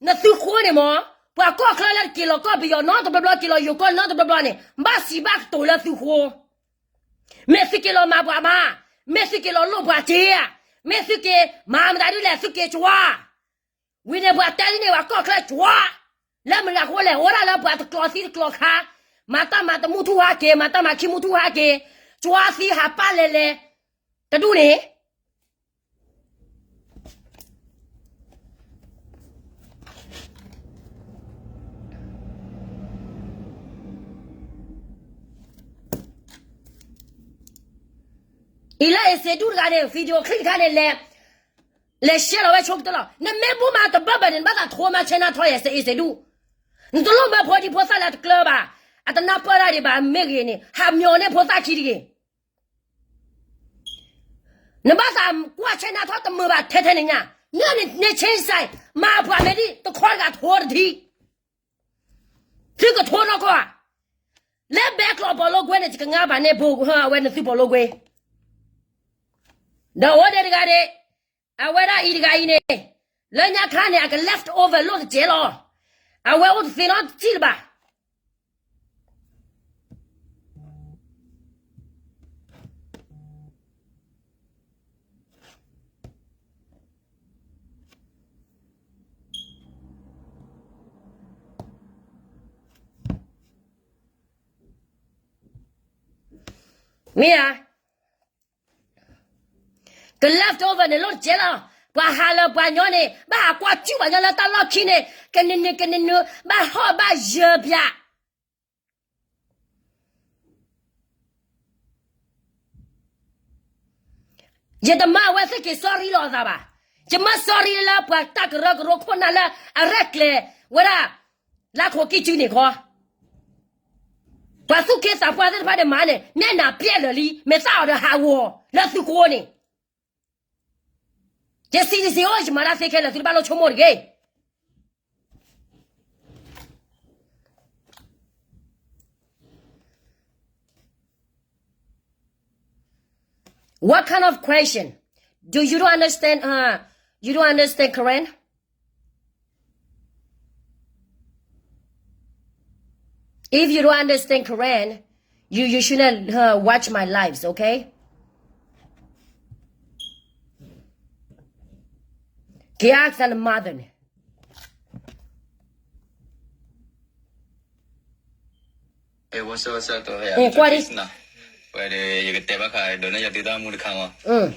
နသုဃိန့ၣ်မ့ၢ်, ပှၤကီၢ်ချၢလၢတက့ၤလီၤကီၢ်ပယီၤနီတဘျီဘျီ က့ၤလီၤယိၤကီၢ်နီတဘျီဘျီန့ၣ် ဘၣ်စံးဘၣ်ကတိၤလၢသုဃိ, မ့ၢ်သုက့ၤလီၤမၤပှၤမါ, မ့ၢ်သုက့ၤလီၤလိၣ်ပှၤစ့ဧါ, မ့ၢ်သုက့ၤမၤမတၤဒ်လဲၣ် သုက့ၤကွၢ်, ဝံၤန့ၣ်ပှၤတဲဒ်န့ၣ် ပှၤကီၢ်ချၢကွၢ်, လၢမတၤဃိလဲၣ် အိၣ်ဒၣ်လၢပှၤတကျိၤသံတကျိၤခါ, မၤတၢ်မၤတမူထူၣ်ဟးက့ၤ မၤတၢ်မၤခံမူထူၣ်ဟးက့ၤ, ကွၢ်သံဟးပၢ်လဲၤလဲၤ, တဒူၣ်န့ၣ် အံၤလၢအ့စ့ဒူၣ်တဂၤန့ၣ် video clip တခါန့ၣ် လဲၤ လဲၤ share လီၤဝဲဆိကတၢၢ်လီၤ. နမ့ၢ်ဘူၣ်မးတဘၢၣ်ဘၢၣ်န့ၣ် နဘၣ်သးထိမး China ထီယဲၢ်စ့အ့စ့ဒူၣ်, နတလိၣ်မၢဖိဒံဖိသၣ်လၢတကျၢၤဘၣ်, အတနၢ်ပၢၢ်တၢ်ဒံးဘၣ်မ့ၢ်ဂ့ၤန့ၣ် ဟးမျိာ်န့ၢ်ဖိသၣ်ခံတဂ့ၤ နဘၣ်သးကွၢ် China ထီတမုာ်ဘၣ်ထဲထဲန့ၣ်ညါ, နန့ၣ် နဆ့စဲး မၤပှၤမ့ၢ်ဒ်တခီတဂၤထိတထံၣ်, သုကထိနီၢ်ကီၢ်ဧါ, လၢဘဲကျိာ်ပီၣ်လိကွဲန့ၣ် ယကငါဘၣ်န့ၣ်ဘိ အဝဲနသုပီၣ်လိကွဲ, ဒီးအိၣ်ဒံးတဂၤဒံး, အဝဲဒၣ်အံၤတဂၤအံၤန့ၣ်, လၢညါခါန့ၣ် အက left over လိၣ်တကဲးလီၤ, အဝဲအိၣ်တသ့နီတစံၣ်လၢၤဘၣ် မ့ၢ်ဧါ, က left over န့ၣ် လိၣ်တကဲးလီၤ, ပှၤဟးလၢပှၤညီန့ၣ် ဘၣ်ဟးကွၢ်စူၣ်ပှၤညီလၢတၢ်လီၢ်ခံန့ၣ် ကနုာ်နုာ်ကနုာ်နုာ် ဘၣ်ဟီၣ်ဘၣ်ယၢၤပၠး ယတမၤအဝဲသ့ၣ်က့ၤ sorry လိာ်အသးဘၣ်, ယမၤ sorry လၢပှၤတၢ်ကရၢကရိခိၣ်နၢ်လၢအရဲၣ်ကျဲၤဝဲဒၣ် လၢခိၣ်ကံၢ်စုန့ၣ်ခီ, ပှၤသူၣ်က့သးပှၢ်သ့ၣ်တဖၣ်န့ၣ်မၤန့ၣ် နဲၣ်နၤပျဲၢ်လၢာ်လံ မ့ၢ်သၣ်အီၤဒီးဟးဂီၤလၢသုကိန့ၣ် ယစံးတစံးအိၣ် ယမၤတၢ်သ့ခဲလၢာ် သုတဘၣ်လိၣ်ဆိကမိၣ်တဂ့ၤ. What kind of question? Do you don't understand? Uh, you don't understand Karen? If you don't understand Karen, you, you shouldn't, uh, watch my lives, okay? က့ၤအါစၢနမါသၢန့ၣ် ကွၢ်ဒ် ဝဲဒီး ယကတဲဘၣ်ဃးဒီး နယၤသုတၢ်မူတခါမး,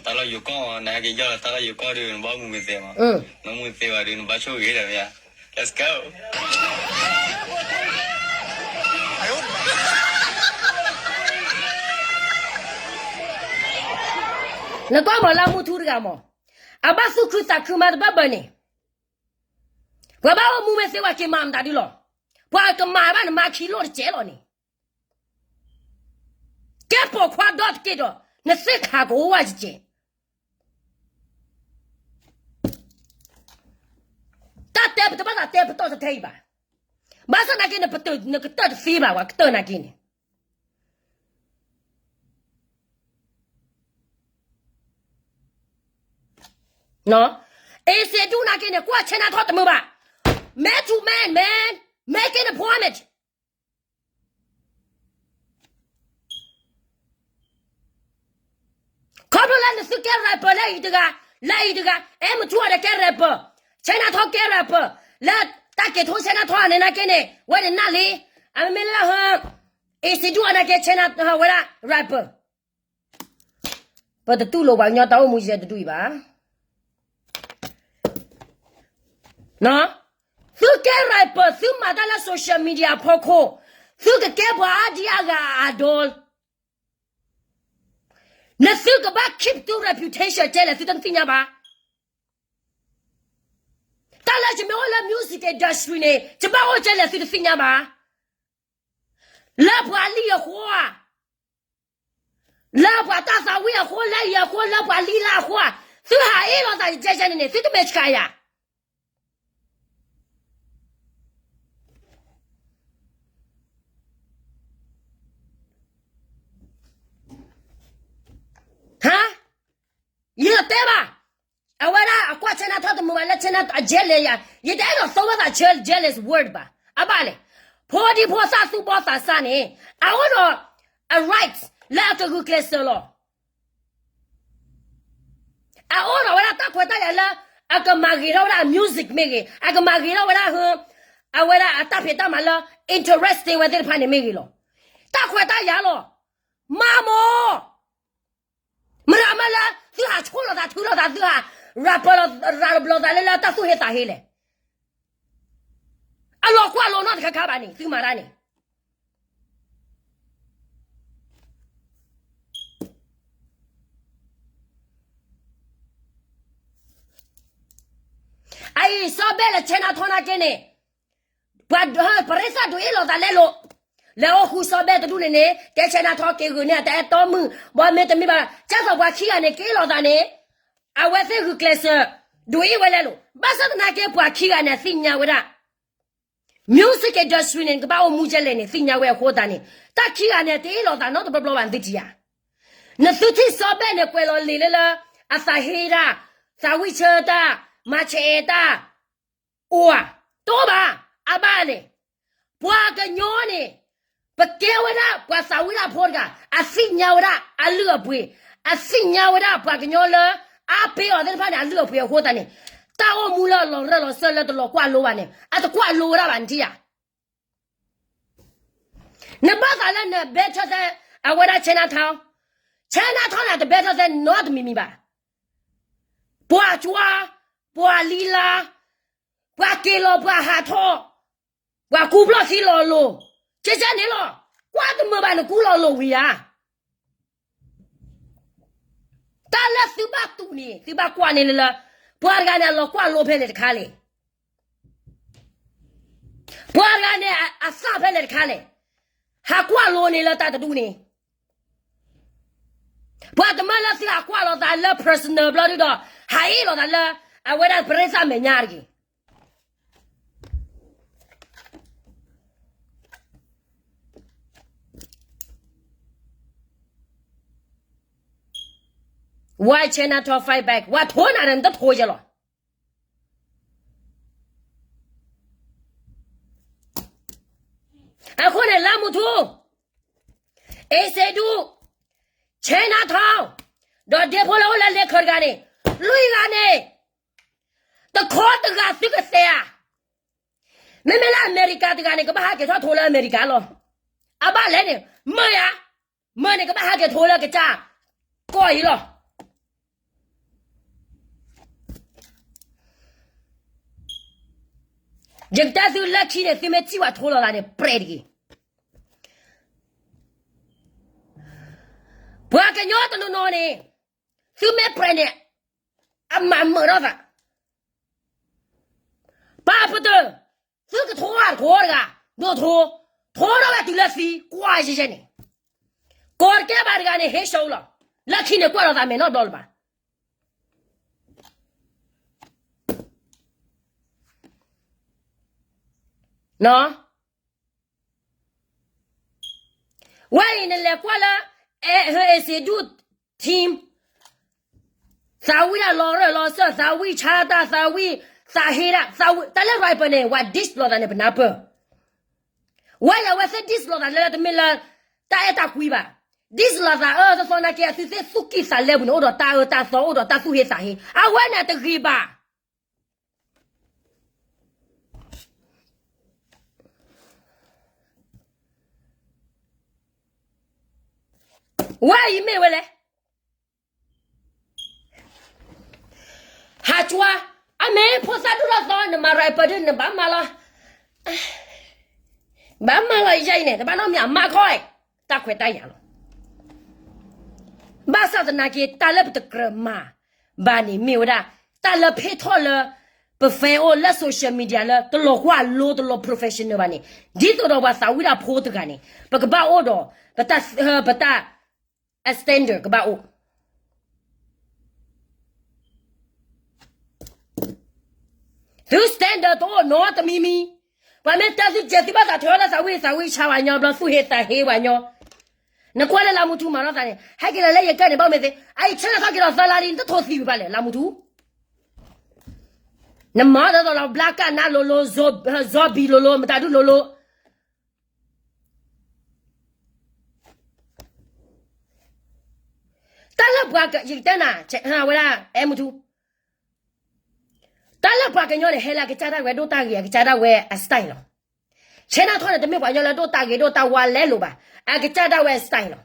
တၢ်လီၢ်ယိၤကီၢ်မး နဟဲက့ၤယီၢ်လီၤတၢ်လီၢ်ယိၤကီၢ်ဒီး နဘၣ်မူမ့ၢ်သ့မး, နမူသ့ဘၣ်ဒီး နဘၣ်ဆိၣ်ဂ့ၤဒီးမ့ၢ်ဧါ, let's go. နကွၢ်မးလၢမူထူတဂၤမး, အဘၣ်သူၣ်ခုသးခုမးတဘၣ်ဘၣ်န့ၣ်, ပှၤဘၣ်အိၣ်မူမ့ၢ်သ့ဝဲက့ၤမၤမတၤဒုလီၤ, ပှၤကမၤဘၣ်နမါခံလိၣ်တကဲးလီၤန့ၣ်, ကဲပိာ်ခွါဒီတက့ၢ်ဒီး နသ့ၣ်ခါကအိၣ်ဝဲကကဲး တၢ်တဲပတဘၣ်သးတဲပတီၢ်တထဲအံၤဘၣ်. ဘၣ်ဆၣ်နာ်က့န့ၣ် နကတၢၢ်တသ့ဘၣ် ပှၤကတၢၢ်နာ်က့န့ၣ်, အ့စ့ဒူၣ်နာ်က့န့ၣ် ကွၢ် China Talk တမုာ်ဘၣ်, man to man, man, making a promise. ခီဖျိလၢနသုကဲ rapper လၢအံၤတဂၤ, လၢအံၤတဂၤ, အဲမထူအီၤဒီးကဲ rapper, China Talk ကဲ rapper, လၢတၢ်ကဲၤထီၣ် China Talk န့ၣ်နာ်က့န့ၣ် ဝဲဒၣ်နၢ်လံ, အမ့မ့ၢ်လၢ အ့စ့ဒူၣ် အနာ်က့ China ဝဲဒၣ် rapper, ပတတူၢ်လိာ်ပှၤကညီတၢ်အိၣ်မူယဲတဒူၣ်အံၤဘၣ်. သုကဲ rapper သုမၤတၢ်လၢ social media အဖီခိၣ်, သုကကဲပှၤအါဒံအါဂၤအ idol, နသုကဘၣ် keep သု reputation ကဲလဲၣ် သုတသ့ၣ်ညါဘၣ်. တၢ်လၢယမ့ၢ်အိၣ်လၢ music industry န့ၣ် ယဘၣ်အိၣ်ကဲလဲၣ် သုတသ့ၣ်ညါဘၣ်. လၢပှၤလံၣ်အဃိဧါ, လၢပှၤတၢ်သးဝံၣ်အဃိ, လၢယၤအဃိ, လၢပှၤလံၣ်လၢအဃိဧါ, သုဟးအ့ၣ်လိာ်သးယကဲကဲန့ၣ်န့ၣ် သုတမဲာ်ဆှးယၤ ဟါ, ယတဲဘၣ်, အဝဲဒၣ်အကွၢ် China Talk တမုာ်ဘၣ်လၢ China အ jealous ယၤ, ယတအဲၣ်ဒိးသီဝဲသး jealous word ဘၣ်, အဘၣ်လဲၣ်, ဖိဒံဖိသၣ်သူၣ်ဘီၣ်သးစၢ်န့ၣ် အအိၣ်ဒီးအ right လၢအကဂုာ်ကျဲးစၢးလီၤ. အအိၣ်ဒီးဝဲဒၣ်တၢ်ခွဲးတၢ်ယာ်လၢ အကမၤဂ့ၤထီၣ်ဝဲဒၣ်အ music မ့ၢ်ဂ့ၤ, အကမၤဂ့ၤထီၣ်ဝဲဒၣ်ဟၢ, အဝဲဒၣ်အတၢ်ဖံးတၢ်မၤလၢ interesting ဝဲသ့ၣ်တဖၣ်န့ၣ်မ့ၢ်ဂ့ၤလီၤ. တၢ်ခွဲးတၢ်ယာ်လီၤ. မၤမီၤ, မတၤမၤလၢ သုဟးဆိၣ်လိာ်သး ထုလိာ်သး သုဟး rapper လိာ်သးလၢလၢတၢ်သူၣ်ဟ့သးဟ့လဲၣ်. အလီၤကွၢ်လိနီတခါခါဘၣ်န့ၣ် သုမၤတၢ်န့ၣ် အအံၤ စီၤဘဲလၢ China Talk နာ်က့န့ၣ်, ပှၤ ပရ့သၣ်ဒုးအ့ၣ်လိာ်သးလဲလိာ်, လဲၤအိၣ်ဃုစီၤဘဲတဒူၣ်န့ၣ်န့ၣ် တဲ China Talk က့ၤဂုာ်န့ၢ်အတၢ်အဲၣ်တီမုၣ်, ဘီမ့ၢ်တမ့ၢ်ဘၣ် ကၢ်သိးပှၤခံဂၤန့ၣ် က့ၤလိာ်သးန့ၣ်, အဝဲသ့ၣ်ဂုာ်ကျဲးစၢး ဒုးအ့ၣ်ဝဲလဲလိာ်, ဘၣ်ဆၣ်သနာ်က့ ပှၤခံဂၤန့ၣ် အသ့ၣ်ညါဝဲဒၣ် music industry န့ၣ် ကဘၣ်အိၣ်မူကဲလဲၣ်န့ၣ် သ့ၣ်ညါဝဲအဃိသတးန့ၣ်, တၢ်ခံဂၤန့ၣ် တအ့ၣ်လိာ်သးနီတဘျီဘျီဘၣ် နသုထံၣ်ဧါ. နသုထံၣ်စီၤဘဲန့ၣ် ကွဲးလီၤလံာ်လၢလၢ အသးဟ့တၢ်, သးဝံၣ်ဆၢတၢ်, မၤဆဲးတၢ်, အိၣ်ဧါ, တအိၣ်ဘၣ်, အဘၣ်န့ၣ်, ပှၤကညီန့ၣ် ပကဲဝဲဒၣ်ပှၤသးဝံၣ်တၢ်ဖိတဂၤ, အသ့ၣ်ညါဝဲဒၣ်အလုၢ်အပှ့ၤ, အသ့ၣ်ညါဝဲဒၣ်ပှၤကညီလၢ အါပ့ၤအီၤသ့ၣ်တဖၣ်န့ၣ် အလုၢ်အပှ့ၤအဃိသတးန့ၣ်, တၢ်အိၣ်မူလၢအလီၤရၢၢ်လီၤစၢၢ်လၢတလီၤကွၢ်လိဘၣ်န့ၣ် အတကွၢ်လိဝဲဒၣ်ဘၣ် နထံၣ်ဧါ. နဘၣ်သးလၢန better than အဝဲဒၣ် China Talk, China Talk န့ၣ် တ better than နီတမံၤမံၤဘၣ်. ပှၤကွၢ်, ပှၤလံလါ, ပှၤက့ၤလီၤပှၤဟးထီၣ်, ပှၤကူဖျီၣ်ခံလီၤလိၤ, ကဲကဲန့ၣ်လီၤ. ကွၢ်တမုာ်ဘၣ် နကူလီၤလိၤဝံၤဧါ. တၢ်လၢသုဘၣ်တူၢ်န့ၣ် သုဘၣ်ကွၢ်န့ၣ်လၢလၢ, ပှၤတဂၤန့ၣ် အလီၤကွၢ်လိဖဲလဲၣ်တခါလဲၣ်. ပှၤတဂၤန့ၣ် အသၣ်ဖဲလဲၣ်တခါလဲၣ်. ဟးကွၢ်လိန့ၣ်လၢတၢ်တဒူၣ်န့ၣ်, ပှၤတမၢလၢသုဟးကွၢ်လိာ်သးလၢ personal ဘျီဒုဒီး ဟးအ့ၣ်လိာ်သးလၢ အဝဲဒၣ်ပရ့သၣ်မဲာ်ညါတဂ့ၤ. Why China Talk fight back? ဝဲထိနၤဒီး နတထိယဲလီၤ. အဃိန့ၣ် လၢမူထူ, အ့စ့ဒူ, ဆဲနါထီ, ဒီးဒ့ဖိလၢအိၣ်လၢလ့ခၢၣ်တဂၤန့ၣ်, လွံၢ်ဂၤန့ၣ်, တခီတဂၤသုကသဲဧါ. မ့မ့ၢ်လၢအမဲရကၤတဂၤန့ၣ် ကဘၣ်ဟးက့ၤထီၣ်ထိလၢအမဲရကၤလီၤ. အဘၣ်လဲၣ်န့ၣ် မၢယၤ, မၢန့ၣ် ကဘၣ်ဟးက့ၤထိလၢကစၢ်ကီၢ်အံၤလီၤ. ယကတဲသုလၢခံန့ၣ် သုမ့ၢ်စံၣ်ဝဲထိလီၤသးန့ၣ် ပြဲတဂ့ၤ. ပှၤကညီတနီၤနီၤန့ၣ်, သုမ့ၢ်ပြဲန့ၣ်, အမၤမုာ်ထီၣ်သး, ပာ်ပတုာ်, သုကထိအါတကိးတဂၤ, ဒိၣ်ထိ, ထိထီၣ်ဝဲတုၤလၢသံကွၢ်ယဲၢ်ယဲၢ်န့ၣ်, ကီၢ်တကဲဘၣ်တဂၤန့ၣ် ဟ့ၣ်ဆိလီၤ. လၢခံန့ၣ်ကွၢ်လီၤသးမဲာ်နီတဘျီလၢၤဘၣ်. ဝဲအံၤနလဲၤကွၢ်လၢ အ့စ့ဒူ team, သးဝံၣ်ဒၣ်လီၤရၢၢ်လီၤစၢၢ်, သးဝံၣ်ဆါတၢ်, သးဝံၣ်သးဟ့တၢ်, တၢ်လၢ rapper န့ၣ် ဝဲ diss လိာ်သးန့ၣ် ပနၢ်ပၢၢ်. ဝဲယၤဝဲသ့ၣ် diss လိာ်သးလၢတမ့ၢ်လၢတၢ်အဲၣ်တၢ်ကွံဘၣ်. diss လိာ်သးအၢသီသီနာ်က့ အသုသ့ၣ်သူၣ်ကံၢ်သးလဲပူၤန့ၣ် အိၣ်ဒီးတၢ်အၢတၢ်သီ အိၣ်ဒီးတၢ်သူၣ်ဟ့သးဟ့, အဝဲန့ၣ်တဂ့ၤဘၣ်. ဝဲအံၤမ့ၢ်ဝဲလဲၣ်. ဟးကွၢ်, အမ့ၢ်ဖိသၣ်ဒိၣ်ထီၣ်သီ နမၤ rapper ဒ် နဘၣ်မၤလီၤ, ဘၣ်မၤလီၤယဲအံၤန့ၣ် တဘၣ်နီတမံၤ အမၤခီ, တၢ်ခွဲးတၢ်ယာ်လီၤ. ဘၣ်ဆၣ်သနာ်က့ တၢ်လၢပတကြၢးမၤဘၣ်န့ၣ် မ့ၢ်ဝဲဒၣ် တၢ်လၢဖ့ၣ်ထီၣ်လၢ ပ fan အိၣ်လၢ social media လၢတလီၤကွၢ်လိ တလီၤ professional ဘၣ်န့ၣ်, ဒ်သိးဒီးပှၤသးဝံၣ်တၢ်ဖိတဂၤန့ၣ် ပကဘၣ်အိၣ်ဒီး ပတၢ် standard ကဘၣ်အိၣ်. သု standard တအိၣ်နီတမံၤမံၤ, ပှၤမ့ၢ်တဲသုကဲသုဘၣ်သးထွဲအီၤလၢသးဝံၣ် သးဝံၣ်ဆါဝဲညီ ဘျီသူၣ်ဟ့သးဟ့ဝဲညီ, နကွၢ်လၢလါမူထူမၤထီၣ်သးန့ၣ် ဟဲက့ၤလီၤလၢယကၢၢ်န့ၣ် ဘၣ်မ့ၢ်သ့ အအံၤဆၢထီၣ်က့ၤဒီးသၢလါလံ နတထိးသံဘၣ်လဲၣ် လါမူထူ, နမၤဒ်သိးလီၤ ဘျါကၣ်နါလိၤလိၤ, zombie လိၤလိၤ, မတၤဒုလိၤလိၤ. တၢ်လၢပှၤက ယကတဲနၤ, ဝဲဒၣ် အဲမူထူ, တၢ်လၢပှၤကညီန့ၣ် ဟဲလၢအကစၢ်ဒၣ်ဝဲဒိၣ်တၢ်ဂ့ၤ အကစၢ်ဒၣ်ဝဲအ style လီၤ. ဆဲနါထီန့ၣ် တမ့ၢ်ပှၤကညီလၢဒိၣ်တၢ်ဂ့ၤဒိၣ်တၢ်ဝါလဲလိာ်ဘၣ်, အကစၢ်ဒၣ်ဝဲအ style လီၤ.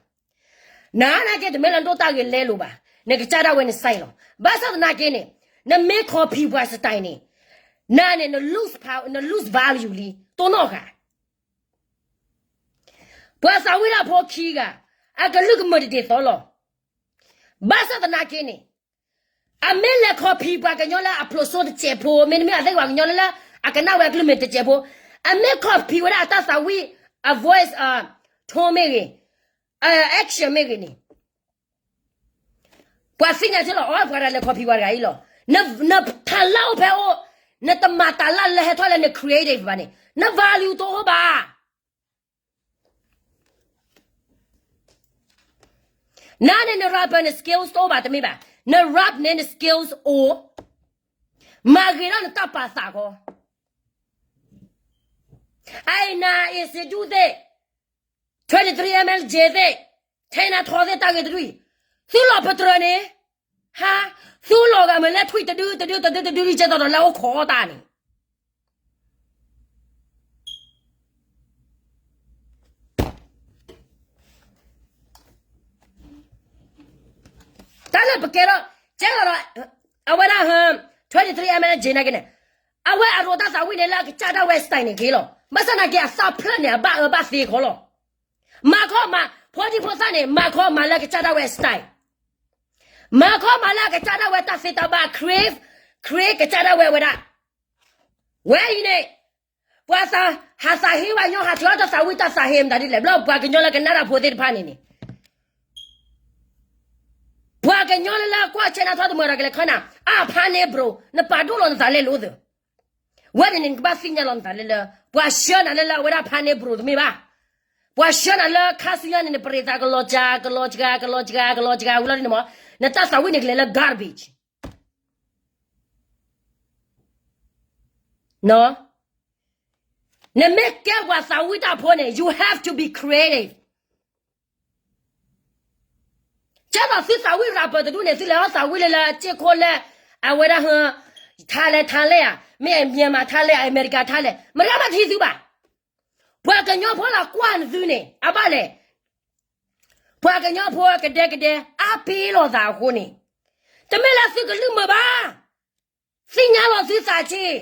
နၤနာ်က့ တမ့ၢ်လၢဒိၣ်တၢ်ဂ့ၤလဲလိာ်ဘၣ်, နကစၢ်ဒၣ်ဝဲန style လီၤ. ဘၣ်ဆၣ်သနာ်က့န့ၣ်, နမ့ၢ် copy ပှၤ style န့ၣ်, နၤန့ၣ် န lose power, န lose value လံ တိၢ်နီၣ်ဃာ် ပှၤသးဝံၣ်တၢ်ဖိခံဂၤ, အကလုၢ်ကမၢၢ်တဒ်သိးလီၤ. ဘၣ်ဆၣ်သနာ်က့န့ၣ်, အမ့ၢ်လဲၤ copy ပှၤကညီလၢအဖျိးစိတစဲးဖိ, မ့တမ့ၢ်အသ့ၣ်ပှၤကညီလၢ အကနၣ်ဝဲအကလုၢ်မ့ၢ်တစဲးဖိ, အမ့ၢ် copy ဝဲဒၣ်အတၢ်သးဝံၣ်, အ voice, tone မ့ၢ်ဂ့ၤ, action မ့ၢ်ဂ့ၤန့ၣ်, ပှၤသ့ၣ်ညါက့လီၤ အီ ပှၤတဂၤလဲၤ copy ပှၤတဂၤအံၤလီၤ. န talent အိၣ်ဖဲအိၣ်, နတမၤ talent လၢဟဲထီၣ်လၢန creative ဘၣ်န့ၣ် န value တအိၣ်ဘၣ်. နၤန့ၣ်န rapper န skills တအိၣ်ဘၣ်တမ့ၢ်ဘၣ်, န rap န့ၣ်န skills အိၣ်, မၤဂ့ၤထီၣ်နတၢ်ပာ်သးဃီ. အအံၤနၤ အ့စ့ဒူသ့ၣ်, twenty-three MLJ သ့ၣ်, ထဲနၤထီသ့ၣ် တၢ်ဂ့ၤတဒူၣ်အံၤ, သုလီၤပတြၢၤန့ၣ်, ဟါ, သုလီၤဂာ်မ့ၢ်လၢထွံၣ်တဒုတဒုတဒုတဒု ဒ်ကဲသိးဒီးလၢအိၣ်ခိးအီၣ်တၢ်န့ၣ် တၢ်လၢပကဲထီၣ်, ကဲထီၣ်ဒီး, အဝဲဒၣ် twenty-three MLJ နာ်က့န့ၣ်, အဝဲအရိးတၢ်သးဝံၣ်န့ၣ်လၢအကစၢ်ဒၣ်ဝဲ style န့ၣ်က့လီၤ. ဘၣ်ဆၣ်နာ်က့အသးဖျၢၣ်န့ၣ် အဘၣ်အၢဘၣ်သီဃီလီၤ. မၤခီမၤ, ဖိဒံဖိသၣ်န့ၣ် မၤခီမၤလၢအကစၢ်ဒၣ်ဝဲ style, မၤခီမၤလၢအကစၢ်ဒၣ်ဝဲတၢ်သ့တၢ်ဘၣ် create, create ကစၢ်ဒၣ်ဝဲဝဲဒၣ်. ဝဲအံၤန့ၣ်, ပှၤသး, ဟးသးဟ့ဝဲညီ ဟးထီၣ်တၢ်သးဝံၣ်တၢ်သးဟ့မတၤဒ်လဲၣ် ဘျီပှၤကညီလၢကနၣ်တၢ်ဖိသ့ၣ်တဖၣ်န့ၣ်န့ၣ်, ပှၤကညီလၢလၢကွၢ်ဆဲနၤထီတမုာ်ဒီးကလဲၤခီနၤ, အဖါန့ၣ် bro နပာ်ဒိၣ်လီၤနသးလဲလိာ်သၢ ဝဲန့ၣ်န့ၣ် နကဘၣ်သ့ၣ်ညါလီၤနသးလၢလၢ, ပှၤဆှၢနၤလၢလၢအဝဲဒၣ်ဖါန့ၣ် bro တမ့ၢ်ဘၣ်. ပှၤဆှၢနၤလၢခါဆူညါန့ၣ် နပရံးသးကလီၤစှၤ, ကလီၤစှၤ, ကလီၤစှၤ, ကလီၤစှၤဝံၤလီၤန့ၣ်မး, နတၢ်သးဝံၣ်န့ၣ်ကလဲၤလၢ garbage. နမ့ၢ်ကဲပှၤသးဝံၣ်တၢ်ဖိန့ၣ် you have to be creative. ကဲသိးသုသးဝံၣ်ရၤပၢၢ်တဒူၣ်န့ၣ် သုလဲၤအီၣ်သးဝံၣ်လၢလၢစ့ၢ်ခိၣ်လၢ အဝဲဒၣ်ဟၢ ထါလဲၣ်ထါလဲၣ်ဧါ, မ့ၢ်အမဲာ်မၤထါလဲၣ် အမဲရကၤထါလဲၣ် မတၤမၤတဟံးသုဘၣ်. ပှၤကညီဖိလၢကွၢ်နသုန့ၣ် အဘၣ်လဲၣ်. ပှၤကညီဖိကဒဲကဒဲ အါပ့ၤလိာ်သးအဃိန့ၣ် တမ့ၢ်လၢသုကလုၢ်မုာ်ဘၣ်. သ့ၣ်ညါလီၤသုသးစ့ၢ်.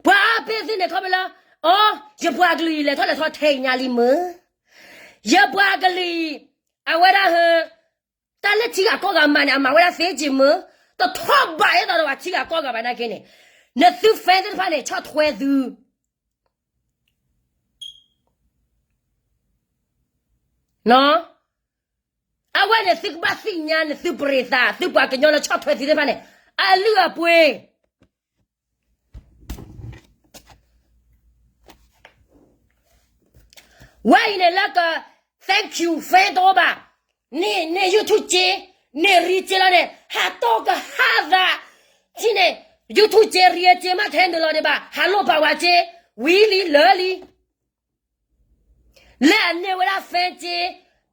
ပှၤအါပ့ၤသုန့ၣ်ခီဖျိလၢ အိ ယပှၤကလုာ်အံၤ လဲၤထီၣ်လဲၤထီထဲအံၤညါလံမုာ်, ယပှၤကလုာ်အံၤ အဝဲဒၣ်ဟၢ တၢ်လၢထံဂၤကီၢ်ဂၤမၤန့ၣ် အမၤဝဲဒၣ်သ့စ့ၢ်မုာ်, တထီၣ်ဘးအ့ၣ်သိးဒီးပှၤထံဂၤကီၢ်ဂၤဘၣ်နာ်က့န့ၣ်, နသု fan သ့ၣ်တဖၣ်န့ၣ် ဆီၣ်ထွဲသု အဝဲန့ၣ်သုကဘၣ်သ့ၣ်ညါ နသုပရ့ၤသး သုပှၤကညီလၢဆီၣ်ထွဲသုသ့ၣ်တဖၣ်န့ၣ် အလုၢ်အပှ့ၤ ဝဲအံၤန့ၣ်လၢက thank you fan တအိၣ်ဘၣ်, န့ၣ် YouTube စ့, န့ၣ်ရံစ့လီၤန့ၣ် ဟးတီၢ်ကဟၣ်သး, ထံၣ်န့ၣ် YouTube စ့ရံစ့မးထဲနုာ်လီၤဒံးဘၣ် ဟးလိၣ်ပာ်ဝဲစ့, ဝံၤလံလၢာ်လံ လၢအန့ၢ်ဝဲဒၣ် fan စ့,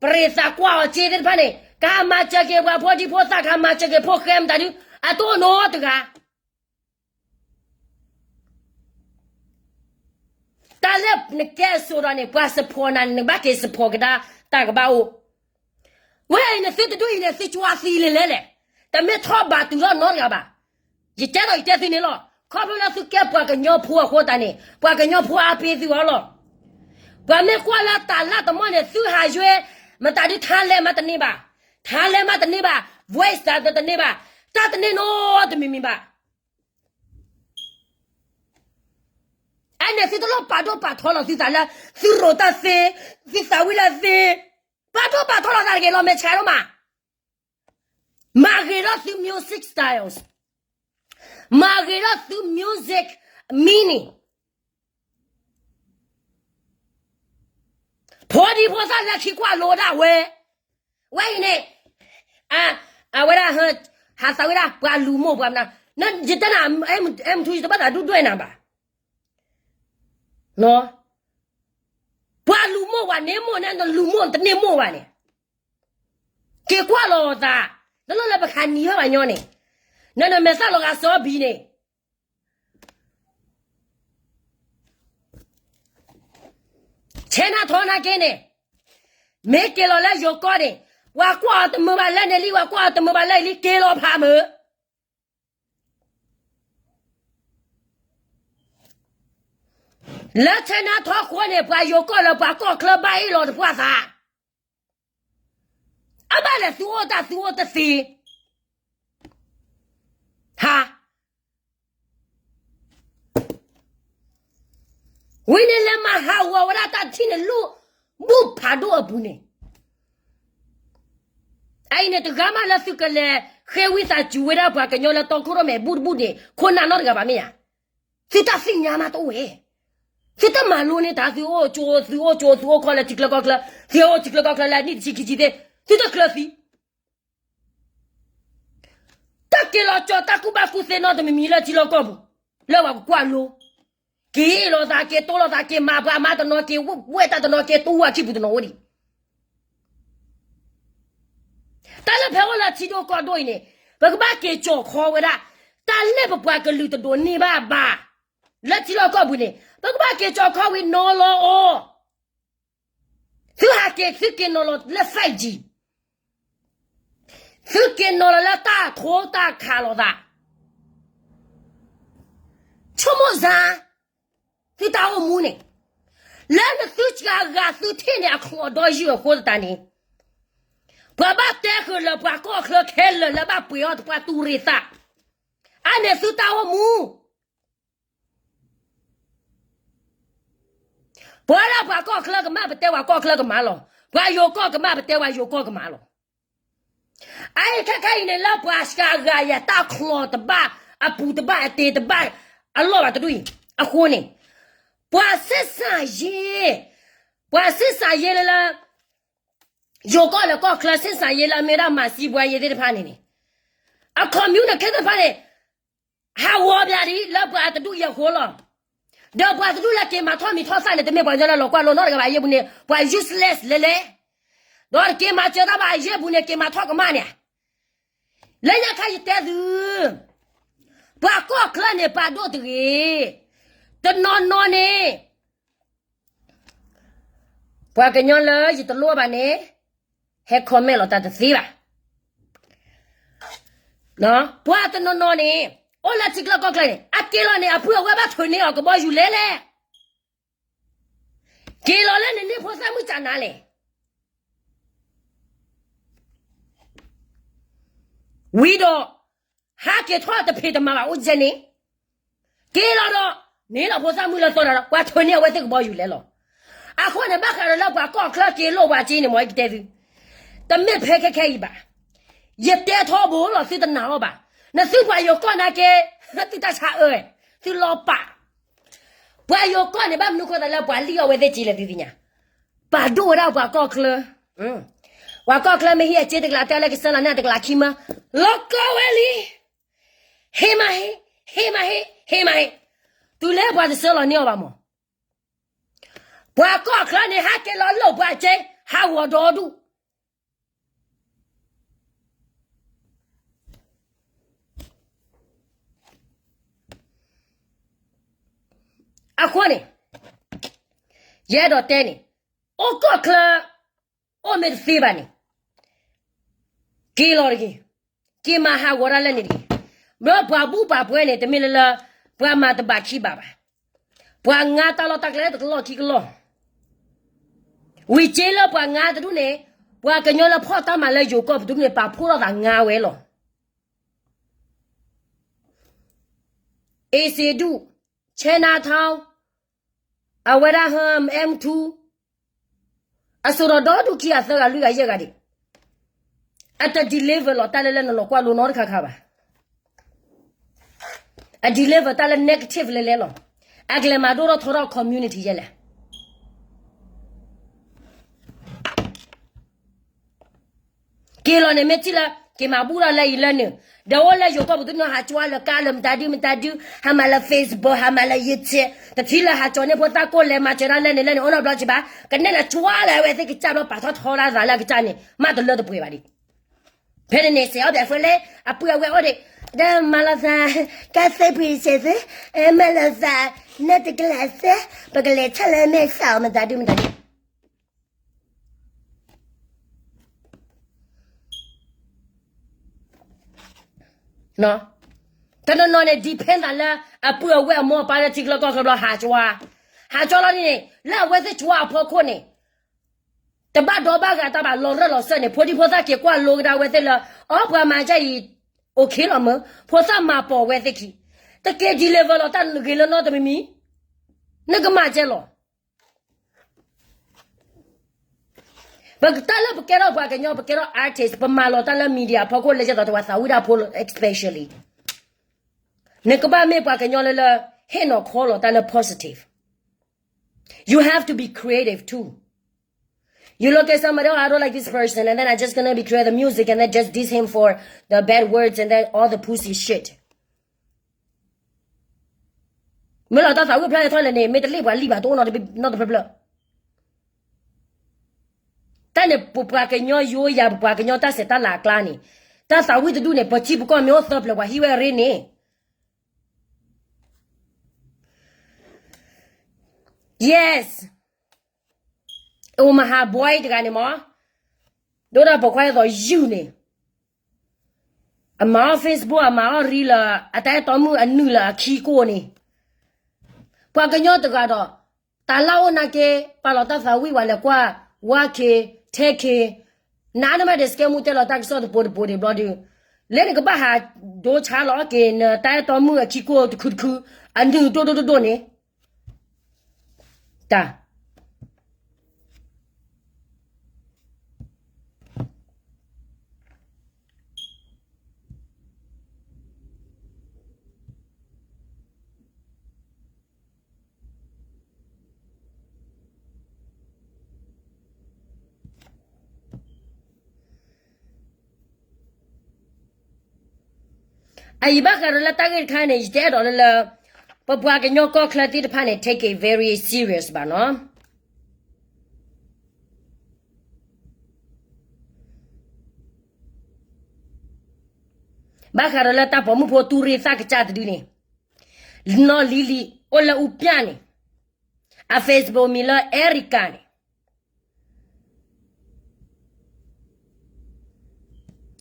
ပရ့ၤသးကွၢ်အီၤစ့သ့ၣ်တဖၣ်န့ၣ် ကဟးမၤစၢၤက့ၤပှၤဖိဒံဖိသၣ် ကဟးမၤစၢၤက့ၤဖိဃဲမတၤဒု အတအိၣ်နီတဂၤ တၢ်လၢနကဲအစိၤဒီးန့ၣ် ပှၤ support နၤန့ၣ် နကဘၣ်က့ၤ support ကဒါ တၢ်ကဘၣ်အိၣ်, ဝဲအံၤန့ၣ်သုတဒူၣ်အံၤန့ၣ် သုကၠွါသံလဲၤလဲၤလဲၣ်, တမ့ၢ်ထီၣ်ဘးတုၤထီၣ်နီတဂၤဘၣ်. ယတဲဒီးယတဲသုန့ၣ်လီၤ, ခီဖျိလၢသုကဲပှၤကညီဖိအဃိသတးန့ၣ် ပှၤကညီဖိအါပ့ၤသုအီၤလီၤ. ပှၤမ့ၢ်ကွၢ်လၢတၢ်လၢတမီၢ်န့ၣ် သုဟးယွဲ မတၤဒု ထါလဲၣ်မးတန့ၢ်ဘၣ်, ထါလဲၣ်မးတန့ၢ်ဘၣ်, voice တန့ၢ်ဘၣ်, တၢ်တန့ၢ်နီတမံၤမံၤဘၣ်. အန့ၣ်သုတလိၣ်ပာ်ဒိၣ်ပာ်ထီလီၤသုသးလၢ သုရိၤတၢ်သ့, သုသးဝံၣ်လၢသ့, ပာ်ဒိၣ်ပာ်ထီလီၤသးတဂ့ၤလီၤ မဲာ်ဆှးဒိၣ်မး, မၤဂ့ၤထီၣ်သု music styles, မၤဂ့ၤထီၣ်သု music meaning, ဖိဒံဖိသၣ်လၢခံကွၢ်လိဒၣ်ဝဲ, ဝဲအံၤန့ၣ် အဝဲဒၣ် ဟးသးဝဲဒၣ် ပှၤလူၤမိၢ်ပှၤမနုၤ, ယတဲနၤ အဲၣ်မထူ ယတဘၣ်သးဒုၣ်ဒွဲၣ်နၤဘၣ်, ပှၤလူၤမိၢ်ပှၤန့ၢ်မိၢ်န့ၣ် နလူၤမိၢ်တန့ၢ်မိၢ်ဘၣ်န့ၣ်, က့ၤကွၢ်လီၤသး, တလိၣ်လၢပခးနံၤဟဲဘၣ်ညီန့ၣ်, နနမဲာ်သၣ်လီၤဂာ်စီဘံၣ်န့ၣ် ဆဲနါထီနာ်က့န့ၣ်, မ့ၢ်က့ၤလီၤလၢယိၤကီၢ်န့ၣ်, ပှၤကွၢ်အီၤတမုာ်ဘၣ်လၢန့ၣ်လံ ပှၤကွၢ်အီၤတမုာ်ဘၣ်လၢအံၤလံ က့ၤလီၤဖးမုာ်, လၢဆဲနါထီဃိန့ၣ် ပှၤယိၤကီၢ်လၢပှၤကီၢ်ချၢဘၣ်အ့ၣ်လိာ်တပှၢ်သး, အဘၣ်လဲၣ်သုအိၣ်တၢ်သုအိၣ်တသ့, ဟါ ဝံၤန့ၣ်လဲၤမၤဟးဂီၤဝဲဒၣ်တၢ်ထံၣ်န့ၣ်လၢ ဘူၣ်ဖးဒိၣ်အပူၤန့ၣ်, အအံၤန့ၣ်တဂၤမးလၢသုကလဲၤဃ့ဝံသးစူၤဝဲဒၣ်ပှၤကညီလၢတီခိၣ်ရိၣ်မဲာ်ဘူၣ်တဘူၣ်န့ၣ် ခိၣ်နၢ်နီတဂၤဘၣ်မ့ၢ်ဧါ, သုတၢ်သ့ၣ်ညါမးတအိၣ်ဝဲ, သုတမၤလိန့ၢ်တၢ် သုအိၣ်ကၠိ သုအိၣ်ကၠိ သုအိၣ်ခီလၢထံချၢကီၢ်ချၢ, သုအိၣ်ထံချၢကီၢ်ချၢလၢနံၣ်တဆံခံဆံသ့ၣ်, သုတချၢသံ တၢ်က့ၤလီၤကၠီၤတၢ်ကူၣ်ဘၣ်ကူၣ်သ့နီတမံၤမံၤလၢထံလီၢ်ကီၢ်ပူၤ, လၢပှၤကကွၢ်လိ, က့ၤလိာ်သး က့ၤတိလိာ်သး က့ၤမၤပှၤမါတနီၤ က့ၤဝဲတၢ်တနီၤ က့ၤတိဝဲခံပူၤတနီၤဝဲဒံး, တၢ်လၢဖဲအိၣ်လၢထံဒိၣ်ကီၢ်ဒိၣ်အံၤန့ၣ် ပကဘၣ်က့ၤကၠီၤခီဝဲဒၣ် တၢ်လၢပပှၤကလုာ်တဒိးန့ၢ်ဘၣ်ဘၣ်, လၢထံလီၢ်ကီၢ်ပူၤန့ၣ် ပကဘၣ်က့ၤကၠီၤခီဝံၤနီၤလီၤအီၤ သုဟးက့ၤ သုက့ၤနီၤလီၤလၢ five G, သုက့ၤနီၤလီၤလၢတၢ်ထိတၢ်ခးလိာ်သး, ဆိကမိၣ်စၢ်, သုတၢ်အိၣ်မူန့ၣ်, လၢနသုစှၤဂၤသုထံၣ်န့ၣ် အခိၣ်အဒီယုၢ်အဃိသတးန့ၣ်, ပှၤဘၣ်တဲဃုာ်လၢပှၤကီၢ်ချၢခဲလၢာ်လၢဘၣ်ပှ့ၤအီၣ်တပှၢ်တူၢ်ရ့ၣ်သး, အန့ၣ်သုတၢ်အိၣ်မူ ပဝဲဒၣ်ပှၤကီၢ်ချၢကမၣ် ပတဲပှၤကီၢ်ချၢကမၣ်လီၤ. ပှၤယိၤကီၢ်ကမၣ် ပတဲပှၤယိၤကီၢ်ကမၣ်လီၤ. အအံၤခဲခဲအံၤန့ၣ် လၢပှၤစှၤဂၤယၤ တၢ်ချီတဘၣ် အပူၤတဘၣ် အတ့တဘၣ် အလီၢ်ဘၣ်တဒူၣ်အံၤ အဃိန့ၣ် ပှၤဆ့စၢ်ယ့ ပှၤဆ့စၢ်ယ့လၢလၢ ယိၤကီၢ်လၢကီၢ်ချၢ ဆ့စၢ်ယ့လၢအမ့ၢ်ဒၣ်မၤစံးပှၤယ့သ့ၣ်တဖၣ်န့ၣ်န့ၣ် အ communication သ့ၣ်တဖၣ်န့ၣ် ဟးဂီၤဘၣ်ဒံး လၢပှၤတဒူၣ်အံၤအဃိလီၤ. ဒီးပှၤတဒူၣ်လၢက့ၤမၤထီၣ်မံၤထီၣ်သၣ်န့ၣ် တမ့ၢ်ပှၤကညီလၢလီၤကွၢ်လိနီတဂၤဘၣ် ယဲၢ်ပူၤန့ၣ် ပှၤ useless လဲၤလဲၤ ဒီးတက့ၤမၤစၢၤတၢ်ဘၣ်အယဲၢ်ပူၤန့ၣ် က့ၤမၤထီၣ်ကမၣ်န့ၣ်, လၢညါခါယတဲသု, ပှၤကီၢ်ချၢန့ၣ် ပာ်ဒိၣ်တဂ့ၤ, တနီၤနီၤန့ၣ် ပှၤကညီလၢယတလိၣ်ဘၣ်န့ၣ် ဟဲ comment လီၤတၢ်တသ့ဘၣ်. ပှၤတနီၤနီၤန့ၣ် အိၣ်လၢထံချၢကီၢ်ချၢန့ၣ် အက့ၤလီၤန့ၣ် အပုၢ်အဝဲၢ်ဘၣ်ထုးန့ၢ်အီၤကဘီယူၤလဲၣ်လဲၣ်. က့ၤလီၤလၢနန့ၢ်ဖိသၣ်မုၣ်ကနါလဲၣ်. ဝံၤဒီး ဟးက့ၤထီၣ်တဖံးတမၤဘၣ်အိၣ်ကဲန့ၣ်, က့ၤလီၤဒီး န့ၢ်လီၤဖိသၣ်မုၣ်လၢသီဒီး ပှၤထုးန့ၢ်အဝဲသ့ၣ်ကဘီယူၤလဲၣ်လီၤ. အဃိန့ၣ် ဘၣ်ဃးဒီးလၢပှၤကီၢ်ချၢက့ၤလိာ်ပှၤက့န့ၣ် မ်ယကတဲသု, တမ့ၢ်ဖဲခဲခဲအံၤဘၣ်. ယတဲထီဘိလီၤ သုတနာ်အီၤဘၣ်. နသုပှၤယိၤကီၢ်နာ်က့, သုတၢ်ဆါအၢ, သုလီၤပာ်. ပှၤယိၤကီၢ်န့ၣ် ဘၣ်မနုၤဃိသးလၢပှၤလံၣ်အီၤဝဲသ့ၣ်က့လဲၣ် သုသ့ၣ်ညါ. ပာ်ဒိၣ်ဝဲဒၣ်ပှၤကီၢ်ချၢ, ပှၤကီၢ်ချၢမ့ၢ်ဟံးအစ့တကလးတၢ်လၢကစၢ်လီၤန့ၢ်တကလးခံမၢ, လီၤကီဝဲလံ. ဟ့ၣ်မးဟ့ၣ်, ဟ့ၣ်မးဟ့ၣ်, ဟ့ၣ်မးဟ့ၣ်, တုၤလၢပှၤတဆၢလီၤန့ၢ်အီၤဘၣ်မၢ်. ပှၤကီၢ်ချၢန့ၣ် ဟးက့ၤလီၤလိာ်ပှၤက့, ဟးဂီၤဒီဒူၣ်. အဃိန့ၣ် ယအဲၣ်ဒိးတဲန့ၣ်, အိၣ်ကီၢ်ချၢ အိၣ်မ့ၢ်တသ့ဘၣ်န့ၣ်, က့ၤလီၤတဂ့ၤ, က့ၤမၤဟးဂီၤတၢ်လၢန့ၣ်တဂ့ၤ. ဘျီပှၤဘူၣ်ပှၤပှဲၤန့ၣ် တမ့ၢ်လၢလၢ ပှၤမၤတဘၣ်ခံဘၣ်ဘၣ်. ပှၤငါတၢ်လီၢ်တၢ်ကျဲတကလီၢ်ခံကလီၢ်, ဝံၤက့လၢပှၤငါတဒူၣ်န့ၣ်, ပှၤကညီလၢဖီၣ်တၢ်မၤလၢယိၤကီၢ်ပူၤတဒူၣ်န့ၣ် ပာ်ဖှိၣ်ထီၣ်သးငါဝဲလီၤ. အ့စ့ဒူၣ်, Chinatown, အဝဲဒၣ် M two, အစိၤဒီးဒီဒူၣ်ခံဂၤသၢဂၤလွံၢ်ဂၤယဲၢ်ဂၤဒံး, အတ deliver လီၤတၢ်လၢလၢနလီၤကွၢ်လိနီတခါခါဘၣ်. အ deliver တၢ်လၢ negative လဲၤလဲၤလီၤ. အကလဲၤမၤဒိၣ်ထီၣ်ထီထီၣ် community ယဲလဲၣ်. က့ၤလီၤန့ၣ် မ့ၢ်ထံၣ်လၢ က့ၤမၤဘူၣ်ထီၣ်လၢအံၤလၢနုာ်, ဒီးအိၣ်လၢယိၤကီၢ်ပူၤတနီၤ ဟးကွၢ်လၢကါလၢမတၤဒုမတၤဒု, ဟးမၤလၢ Facebook, ဟးမၤလၢ YouTube, တထံၣ်လၢဟးကၠီၤန့ၢ်ဖိသၣ်ကိၢ်လဲၤမၤစၢၤတၢ်လၢန့ၣ်လၢန့ၣ် အိၣ်နီတဘျီကဘၣ်, ကနဲၣ်လၢကွၢ်လၢအဝဲသ့ၣ်ကစၢ်ဘျီ ပာ်ထီၣ်ထီတၢ်သးလၢအကစၢ်န့ၣ် မ့ၢ်တလၢတပှဲၤဘၣ်ဒံး. ဖဲန့ၣ်န့ၣ် စဲးအီၣ်ဘၣ်ဖဲလဲၣ် အပုၢ်အဝဲၢ်အိၣ်ဒံး, ဒီးမၤလီၤသး, ကါသ့ပှ့ၤစဲးသ့, မၤလီၤသး, နဲတကလးသ့, ပကလဲၤဆၣ်လၢမဲာ်ဆှးအီၤမတၤဒုမတၤဒု တနီၤနီၤန့ၣ် depend သးလၢ အပုၢ်အဝဲၢ်အမိၢ်အပၢ်လၢထံချၢကီၢ်ချၢဘျီ ဟးကွၢ်, ဟးကွၢ်လီၤန့ၣ်န့ၣ် လၢအဝဲသ့ၣ်ကွၢ်အဖီခိၣ်န့ၣ် တဘၣ်ဒီဘၣ်ဂာ်တၢ်ဘၣ် လီၤရၢၢ်လီၤစၢၢ်န့ၣ် ဖိဒံဖိသၣ်က့ၤကွၢ်လိကဒါဝဲသ့ၣ်လၢ အီ ပှၤမၤဒ်အံၤ okay လီၤမၢ်, ဖိသၣ်မၤပိာ်ဝဲသ့ၣ်ခံ, တက့ၤ deliver လီၤတၢ်ဂ့ၤလၢနီတမံၤမံၤ, နကမၤကဲလီၤ. ပတၢ်လၢပကဲထီၣ်ပှၤကညီ ပကဲထီၣ် artist ပမၤလီၤတၢ်လၢ media အဖီခိၣ် လၢယသိးတဝဲသးဝံၣ်တၢ်ဖိ especially နကဘၣ်မ့ၢ်ပှၤကညီလၢလၢ ဟ့ၣ်နီၤခီလီၤတၢ်လၢ positive. You have to be creative too. You look at somebody, oh, I don't like this person, and then I just gonna be create the music and then just diss him for the bad words and then all the pussy shit. မ့ၢ်လီၤတၢ်သးဝံၣ်ဖျါလဲၤထီၣ်လဲၤန့ၣ် မ့ၢ်တလံၣ်ပှၤလံၣ်ဘၣ်တအိၣ်နီတဖျၢၣ်. တၢ်န့ၣ် ပပှၤကညီယိယၤ ပပှၤကညီတၢ်ဆဲးတၢ်လၤအကျါန့ၣ်, တၢ်သးဝံၣ်တဒူၣ်န့ၣ် ပထံပကီၢ်မ့ၢ်အိၣ်သၢဖျၢၣ်ပှၤဟံးဝဲအရ့န့ၣ် Yes. အိၣ်မဟါ boy တဂၤန့ၣ်မ့ၢ် ဒိၣ်ဒၣ်ပိာ်ခွါအသိးယုၢ်န့ၣ်, အမၤအီၣ် Facebook အမၤအီၣ် reel လၢ အတၢ်အဲၣ်တီမုၣ်အနုာ်လၢအခံကိၢ်န့ၣ်, ပှၤကညီတဂၤဒီး တၢ်လၢအိၣ်နာ်က့ ပာ်လီၤတၢ်သးဝံၣ်ဝဲလဲၤကွၢ် ဝါခ့ ထဲခ့ နးနမ့ၢ်ဒဲး စကဲမူတဲလီၤတၢ်ကစီၣ်တပိၤတပိၤဒံးဘျီဒုး, လၢနကဘၣ်ဟးဒိဆါလီၤက့ၤ နတၢ်အဲၣ်တီမုၣ်အခံကိၢ်တခုတခု အနုာ်ဒိၣ်ဒိၣ်ဒိၣ်ဒိၣ်န့ၣ်, တၢ် အအံၤဘၣ်ဃးဒီးလၢတၢ်ဂ့ၢ်တခါန့ၣ် ယတအဲၣ်ဒိးလၢလၢ ပပှၤကညီကီၢ်ချၢသ့ၣ်တဖၣ်န့ၣ် take it very serious ဘၣ်နီၤ. ဘၣ်ဃးဒီးလၢတၢ်ပိာ်မုၣ်ဖိတူၢ်ရ့ၣ်သၣ်ကစၢ်တဒုန့ၣ်, နီၢ်လံလံ အိၣ်လၢအူပျၢ်န့ၣ်, အ Facebook မံၤလၢ Erica န့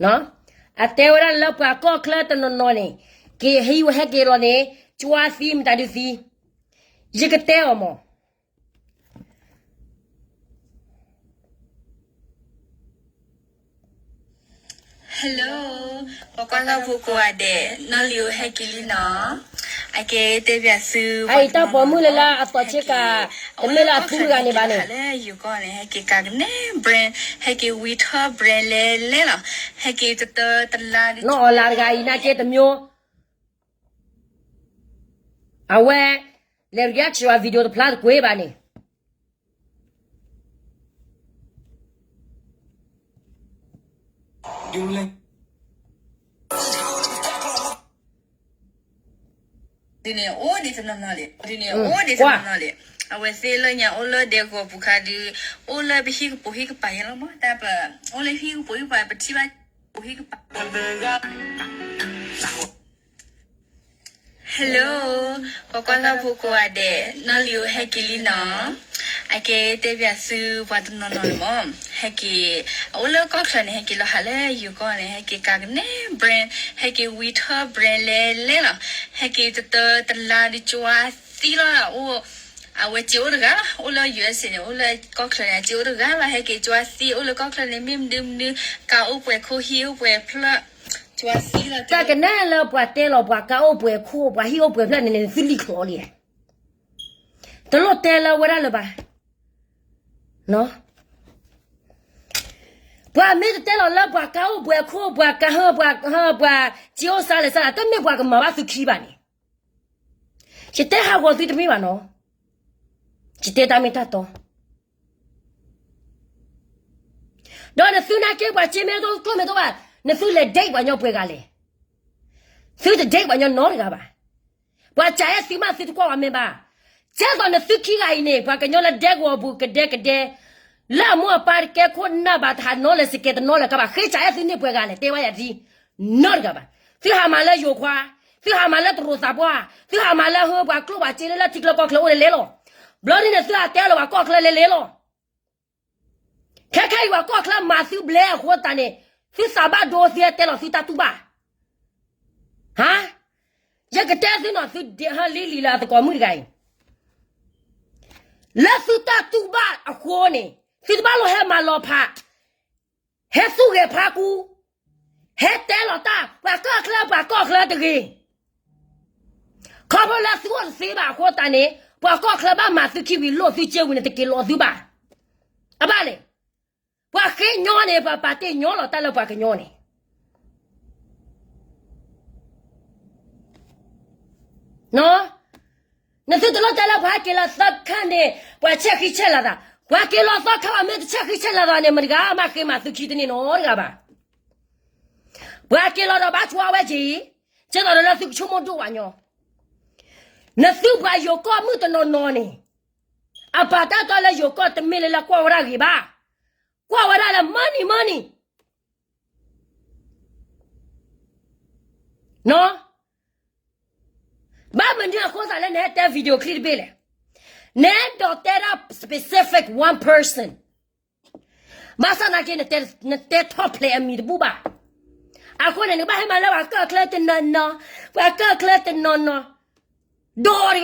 ၣ် အတဲဝဲဒၣ်လၢပှၤကီၢ်ချၢတနီၤနီၤန့ၣ် က့ၤဟံးဝဲဟဲက့ၤလီၤန့ၣ် ကၠွါသံမတၤဒုသံ, ယကတဲအီၤမး. Hello, ပှၤကွၢ်သီဖိကိးဂၤဒဲး, နီၢ်လံအိၣ်ဟဲက့ၤလံနီၤ. အကဲတဲဘၣ်သု အအံၤတၢ်ပိာ်မုၣ်လၢလၢအသီဆ့ကၤ, တမ့ၢ်လၢအထူတဂၤန့ၣ်ဘၣ်န့ၣ်, လၢယိၤကီၢ်န့ၣ် ဟဲက့ၤကးကနဲ brand, ဟဲက့ၤဝံထီၣ် brand လဲလဲလီၤ, ဟဲက့ၤတတၢတလါ, နီၢ်အီၤလါတဂၤအံၤနာ်က့တမျိုး, အဝဲ လဲၤ react ဆှၢ video တဖျါတကွ့ဘၣ်န့ၣ် ဒ်န့ၣ်အိၣ်ဒ်တနီၤနီၤလဲၣ်, ဒ်န့ၣ်အိၣ်ဒ်တနီၤနီၤလဲၣ်, အဝဲသ့ၣ်လၢညါအိၣ်လၢဒဲကဝီၤပူၤခါဒုး, အိၣ်လၢပဟံၣ်ကပိာ်ဟံၣ်ကပၤယဲလီၤမး, တၢ်ပ, အိၣ်လၢဟံၣ်ကပိာ်ဟံၣ်ကပၤ ပထံၣ်ဘၣ်, ပဟံၣ်ကပၤ Hello, ပှၤကွၢ်သီဖိကိးဂၤဒဲး, နီၢ်လံအိၣ်ဟဲက့ၤလံနီၤ. အကဲတဲဘၣ်သုပှၤတနီၤနီၤန့ၣ်မး, ဟဲက့ၤ, အအိၣ်လၢကီၢ်ချၢန့ၣ် ဟဲက့ၤလီၤဟးလၢယိၤကီၢ်န့ၣ် ဟဲက့ၤကးကနဲ brand, ဟဲက့ၤဝံထီၣ် brand လဲလဲလီၤ, ဟဲက့ၤတတၢတလါဒုးကၠွါသံလီၤ, အိၣ်, အဝဲစ့အိၣ်တဂၤလီၤ, အိၣ်လၢ ယူအက်စ် န့ၣ် အိၣ်လၢကီၢ်ချၢန့ၣ် စ့အိၣ်တဂၤလီၤ, ဟဲက့ၤကၠွါသံ, အိၣ်လၢကီၢ်ချၢန့ၣ် မ့ၢ်မနုၤမနုၤ, ကးအိၣ်ပှဲၤခိၣ်ဟံၣ်အိၣ်ပှဲၤဖျၢၣ်, ကၠွါသံလီၤ, တၢ်ကနဲလၢပှၤတဲလီၤပှၤကးအိၣ်ပှဲၤခိၣ် ပှၤဟံၣ်အိၣ်ပှဲၤဖျၢၣ်န့ၣ်န့ၣ် သုလံၤချီလံ, တလိၣ်တဲလၢဝဲဒၣ်လၢၤဘၣ်. ပှၤမ့ၢ်တတဲလီၤလၢပှၤကးအိၣ်ပှဲၤခိၣ် ပှၤကးဟၢ ပှၤ, ပှၤစ့အိၣ်စါလဲၣ်စါလဲၣ် တမ့ၢ်ပှၤကမၤဘၣ်သုခံဘၣ်န့ၣ်, ယတဲဟးဂီၤသုတမ့ၢ်ဘၣ်နီၤ, ယတဲတၢ်မ့ၢ်တၢ်တီ ဒီးနသုနာ်က့ ပှၤစ့မ့ၢ်တအိၣ်ကျိၣ်မ့ၢ်တအိၣ်ဘၣ်, နသုလဲၤ date ပှၤညီပှဲၤဂၤလဲၣ်, သုတ date ပှၤညီနီတဂၤဘၣ်. ပှၤစံးအဲၣ်သုမး သုတကွၢ်ဝဲမ့ၢ်ဘၣ်. ကဲသိးနသုခံဂၤအံၤန့ၣ် ပှၤကညီလၢဒဲကဝီၤပူၤကဒဲကဒဲ, လၢအမိၢ်အပၢ်တကဲခိၣ်နၢ်ဘၣ် တဟးနီလဲၤစကဲးတနီၤလဲၤကါဘၣ် ဃ့စံးအဲၣ်သုန့ၢ်ပှဲၤဂၤလဲၣ် တဲဝဲယၤဒ် နီတဂၤဘၣ်. သုဟးမၤလၢယိၤခွါ, သုဟးမၤလၢတရူးသးပှၢ်, သုဟးမၤလၢဟၢပှၤကျိၣ်ပှၤစ့လၢထံကျိကီၢ်ချၢအိၣ်လဲၤလဲၤလီၤ. ဘျီဒ်န့ၣ် သုဟးတဲလီၤပှၤကီၢ်ချၢလဲၤလဲၤလီၤ. ခဲခဲအံၤပှၤကီၢ်ချၢမၤသုဘျဲအဃိသတးန့ၣ်, သုသးဘၣ်ဒိ သုဟဲတဲလီၤသုတၢ်တူၢ်ဘၣ်. ဟါ, ယကတဲသုနီၤ သုဒ့ဟၢလံလံလၢအသကိးမုၣ်တဂၤအံၤ, လၢသုတၢ်တူၢ်ဘၣ်အဃိန့ၣ် သုတဘၣ်လိၣ်ဟဲမၤလီၤဖး, ဟဲသူၣ်ဂဲၤဖးကူ, ဟဲတဲလီၤတၢ် ပှၤကီၢ်ချၢ ပှၤကီၢ်ချၢတဂ့ၤ. ခီဖျိလၢသုအိၣ်တသ့ဘၣ်အဃိသတးန့ၣ် ပှၤကီၢ်ချၢဘၣ်မၤသုခံဝံၤ လိၣ်သုစ့ဝံၤန့ၣ် တက့ၤလီၤသုဘၣ်. အဘၣ်လဲၣ်, ပှၤဃ့ညီန့ၣ် ပှၤပာ်တ့ၢ်ညီလီၤတၢ်လၢပှၤကညီန့ၣ် နသုတလိၣ်တဲလၢပှၤဟဲက့ၤလီၤသီခါန့ၣ် ပှၤဆဲးဃံဆဲးလၤသး, ပှၤက့ၤလီၤသီခါ ပှၤမ့ၢ်တဆဲးဃံဆဲးလၤသးန့ၣ် မတဂၤမးဃ့မၤသုခံတန့ၢ်နီတဂၤဘၣ်. ပှၤက့ၤလီၤဒီးဘၣ်ကွၢ်ဝဲက့ၤ, ကဲသိးဒီးလၢသုကဆိကမိၣ်ဒိၣ်ပှၤညီ, နသုပှၤယိၤကီၢ်မုၣ်တနီၤနီၤန့ၣ် အပာ်တၢ်တီလၢယိၤကီၢ်တမ့ၢ်လၢလၢကွၢ်ဝဲဒၣ်ဂ့ၤဘၣ်, ကွၢ်ဝဲဒၣ်လၢ money money နီၤ. ဘၣ်မနုၤအဃိသးလၢနဟဲတဲ video clip တဘ့ၣ်လဲၣ်, နအဲၣ်ဒိးတဲဒၣ် specific one person, ဘၣ်ဆၣ်သနာ်က့ နတဲထီၣ်ဖျဲးအမံၤတဘူၣ်ဘၣ်. အဃိန့ၣ် နကဘၣ်ဟဲမၤလၢပှၤကီၢ်ချၢတနီၤနီၤ, ပှၤကီၢ်ချၢတနီၤနီၤ, ဒီးတဂ့ၤ လၢသုအံၤ သုအိၣ်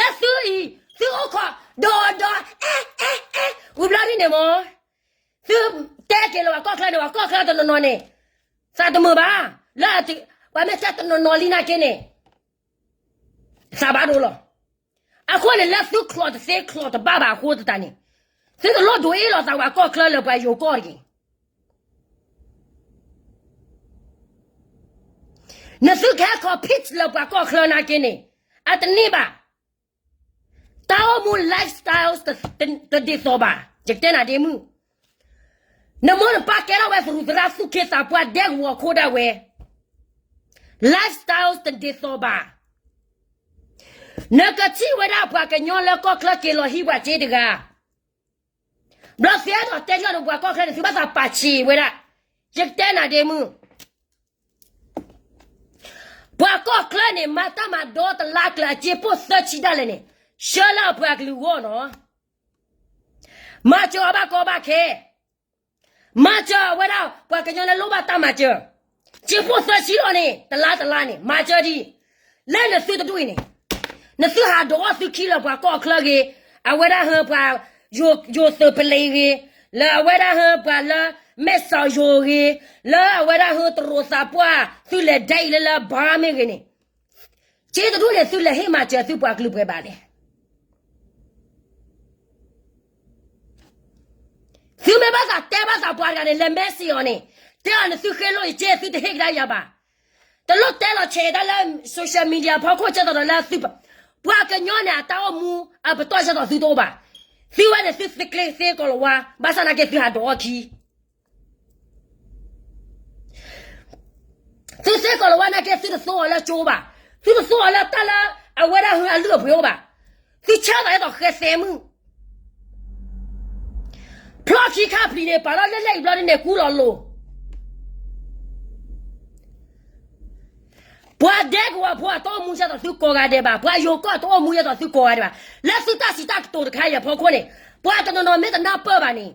ခိး ဒီးဒီး အဲ အဲ အဲ ဝံၤဘျီဒ်န့ၣ်မး, သုတဲက့ၤလၢပှၤကီၢ်ချၢန့ၣ် ပှၤကီၢ်ချၢတနီၤနီၤန့ၣ် သးတမုာ်ဘၣ်, လၢ ပှၤမ့ၢ်တဲတနီၤနီၤလံနာ်က့န့ၣ် သးဘၣ်ဒိလီၤ. အဃိန့ၣ် လၢသုချိးတသ့ချိးတဘၣ်ဘၣ်အဃိသတးန့ၣ် သုတလိၣ်ဒိးအ့ၣ်လိာ်သးပှၤကီၢ်ချၢလၢပှၤယိၤကီၢ်တဂ့ၤ. နသုကဟဲ compete လၢပှၤကီၢ်ချၢနာ်က့န့ၣ် အတန့ၢ်ဘၣ်. တၢ်အိၣ်မူ lifestyle တဒ်သိးဘၣ်. ယကတဲနၤဒ့မုၣ်, နမိၢ်နပၢ်ကဲထီၣ်ဝဲသရူးသရၣ် သူၣ်က့သးပှၢ်ဒဲကဝီၤခိၣ်ဒၣ်ဝဲ, lifestyle တဒ်သိးဘၣ်. နကထံၣ်ဝဲဒၣ်ပှၤကညီလၢကီၢ်ချၢက့ၤလီၤဟံးပှၤစ့တဂၤ လၢ ဘျီသုအဲၣ်ဒိးတဲယီၢ်န့ၣ် ပှၤကီၢ်ချၢန့ၣ် သုဘၣ်သးပာ်ဆံးဝဲဒၣ်, ယကတဲနၤဒ့မုၢ်, ပှၤကီၢ်ချၢန့ၣ် မၤတၢ်မၤဒီတလါကျၢၤအစ့ဖိသၢဆံဒၣ်လဲာ်န့ၣ်, ဆှၢလၢအပှၤကလုာ်ဂီၢ်နီၤ, မၤစၢၤအီၤဘၣ်ကီဘၣ်ခဲ မၤစၢၤအဝဲဒၣ် ပှၤကညီလၢလိၣ်ဘၣ်တၢ်မၤစၢၤ, စ့ဖိသၢဆံလီၤန့ၣ် တလါတလါန့ၣ် မၤစၢၤဒံး, လၢနသုတဒူၣ်အံၤန့ၣ်, နသုဟးဒိးအီၣ်သုခံလၢပှၤကီၢ်ချၢဂ့ၤ, အဝဲဒၣ်ဟၢပှၤ ယိၤသုးပလံၤဂ့ၤ, လၢအဝဲဒၣ်ဟၢပှၤလၢ မဲၢ်စီၤယိၤဂ့ၤ, လၢအဝဲဒၣ်ဟၢတရိးသးပှၢ် သုလဲၤဒဲအံၤလၢလၢဘါမ့ၢ်ဂ့ၤန့ၣ်, စ့တဒူၣ်န့ၣ် သုလဲၤဟ့ၣ်မၤစၢၤသုပှၤကလုာ်ပှဲၤဘၣ်လဲၣ်. သုမ့ၢ်ဘၣ်သးတဲဘၣ်သးပှၤတဂၤန့ၣ် လဲၤမဲစ့အီၤန့ၣ်, တဲအီၤန့ၣ်သုဃ့လိၢ်ယကဲသုတဟ့ၣ်ကဒါယၤဘၣ်. တလိၣ်တဲလီၤဆဲးတၢ်လၢ social media ဖီခိၣ်ကဲသိးဒီးလၢသု, ပှၤကညီန့ၣ် အတၢ်အိၣ်မူအပတီၢ်ကဲသိးသုတအိၣ်ဘၣ်. သုဝဲန့ၣ်သုသ့ကျ့သ့ကီးလီၤဝါ, ဘၣ်ဆၣ်နာ်က့သုဟးဒိးအီၣ်ခံ သုသ့ကီးလီၤဝါနာ်က့သုတသိအီၤလၢကၠိဘၣ်, သုတသိအီၤလၢတၢ်လၢ အဝဲဒၣ်ဟၢအလုၢ်အပှ့ၤအိၣ်ဘၣ်, သုဆၢသးအဲၣ်ဒိးဃဲသဲမုၣ် ဖျီၣ်ခံခါပျံၤန့ၣ် ပာ်လီၤလၢလဲၣ်အံၤဘျီဒ်န့ၣ်ကူလီၤလိၤ, ပှၤဒဲကဝီၤဖိအတအိၣ်မူကဲသိးသုကိးဂၤဒဲးဘၣ်, ပှၤယိၤကီၢ်တအိၣ်မူကဲသိးသုကိးဂၤဒဲးဘၣ်, လၢသုတၢ်စံးတၢ်ကတိၤတခါအံၤအဖီခိၣ်န့ၣ်, ပှၤတနီၤနီၤမ့ၢ်တနၢ်ပၢၢ်ဘၣ်န့ၣ်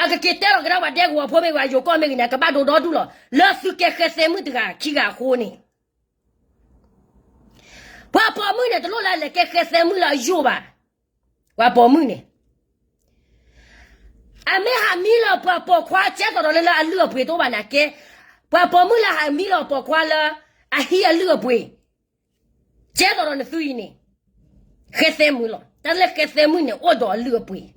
အကက့ၤတဲလီၤကဒါပှၤဒဲကဝီၤဖိမ့ၢ်ဂ့ၤ ယိၤကီၢ်မ့ၢ်ဂ့ၤန့ၣ် အကဘၣ်ဒိးဒီဒူၣ်လီၤ. လၢသုကဲဃဲသဲမုၣ်တဂၤခံဂၤအဃိန့ၣ်, ပှၤပိာ်မုၣ်န့ၣ် တလိၣ်လၢလဲၤကဲဃဲသဲမုၣ်လၢအယိာ်ဘၣ်. ပှၤပိာ်မုၣ်န့ၣ် အမ့ၢ်ဟးမံလီၤပှၤပိာ်ခွါကဲသိးဒီးလၢလၢအလုၢ်အပှ့ၤတအိၣ်ဘၣ်နာ်က့, ပှၤပိာ်မုၣ်လၢဟးမံလီၤပိာ်ခွါလၢ အဟံးအလုၢ်အပှ့ၤ ကဲသိးဒီးနသုအံၤန့ၣ်, ဃဲသဲမုၣ်လီၤ. တၢ်လၢဃဲသဲမုၣ်န့ၣ် အိၣ်ဒီးအလုၢ်အပှ့ၤ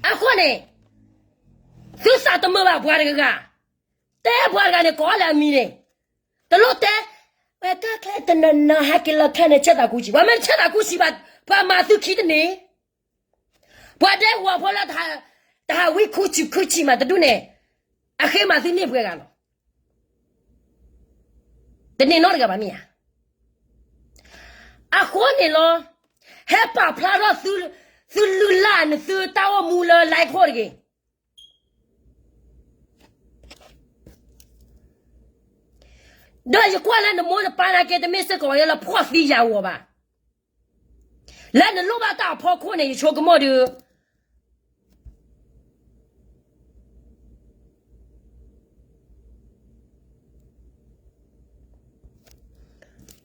အဃိန့ၣ်, သုသးတမုာ်ဘၣ်ပှၤတဂၤဂၤ, တဲပှၤတဂၤန့ၣ် ကိးလၢအမံၤန့ၣ်, တလိၣ်တဲ, ဝဲကီၢ်ချၢတနီၤနီၤဟဲက့ၤလီၤခဲန့ၣ် ဆၢသးကူဆံး, ပှၤမ့ၢ်တဆၢသးကူဆံးဘၣ်, ပှၤမၤသုခံတန့ၢ်, ပှၤဒဲကဝီၤဖိလၢ တဟးဝံခူဆံးခူဆံးမးတဒူၣ်န့ၣ်, အဃ့မၤသုန့ၢ်ပှဲၤဂၤလီၤ. တန့ၢ်နီတဂၤဘၣ်မ့ၢ်ဧါ. အဃိန့ၣ်လီၤ, ဟဲပာ်ဖျါထီၣ်သုလုၢ်လၢ်နသုတၢ်အိၣ်မူလၢ live ခိၣ်တဂ့ၤ. ဒီးယကွၢ်လၢနမိၢ်နပၢ်နာ်က့ တမ့ၢ်စ့ၢ်ကီးလၢဖှီၣ်သံယာ်ဂီၤဘၣ်. လၢနလိၣ်ဘၣ်တၢ်အဖီခိၣ်န့ၣ် ယဆိကမိၣ်ဒီး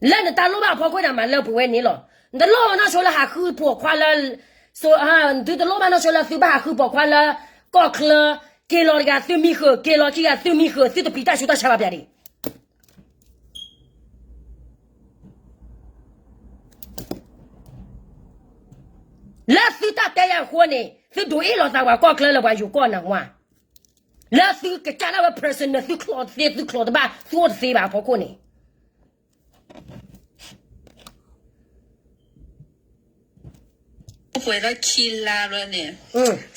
လၢနတၢ်လိၣ်ဘၣ်အဖီခိၣ်န့ၣ် မၤလၢပှဲၤဝဲန့ၣ်လီၤ. နတလိၣ်နီၢ်ဆိလၢဟးဃုပိာ်ခွါလၢ, သုတလိၣ်ဘၣ်နီၢ်ဆိလၢသုဘၣ်ဟးဃုပိာ်ခွါလၢ ကီၢ်ချၢ, က့ၤလီၤတဂၤသုမံဃုာ်, က့ၤလီၤခံဂၤသုမံဃုာ်, သုတပျံၤတၢ်ဆူးတၢ်ဆါဘၣ်ပျၢ်ဒံး. လၢသုတၢ်တဲယၤအဃိန့ၣ် သုဒုးအ့ၣ်လိာ်သးပှၤကီၢ်ချၢလၢပှၤယိၤကီၢ်နၢ်ဟူဧါ. လၢသုကစၢ်ဒၣ်ဝဲ personal သုချီးတသ့ သုချီးတဘၣ် သုအိၣ်တသ့ဘၣ်အဖီခိၣ်န့ၣ် ပှဲၤဒီးခံလါဘျီန့ၣ်,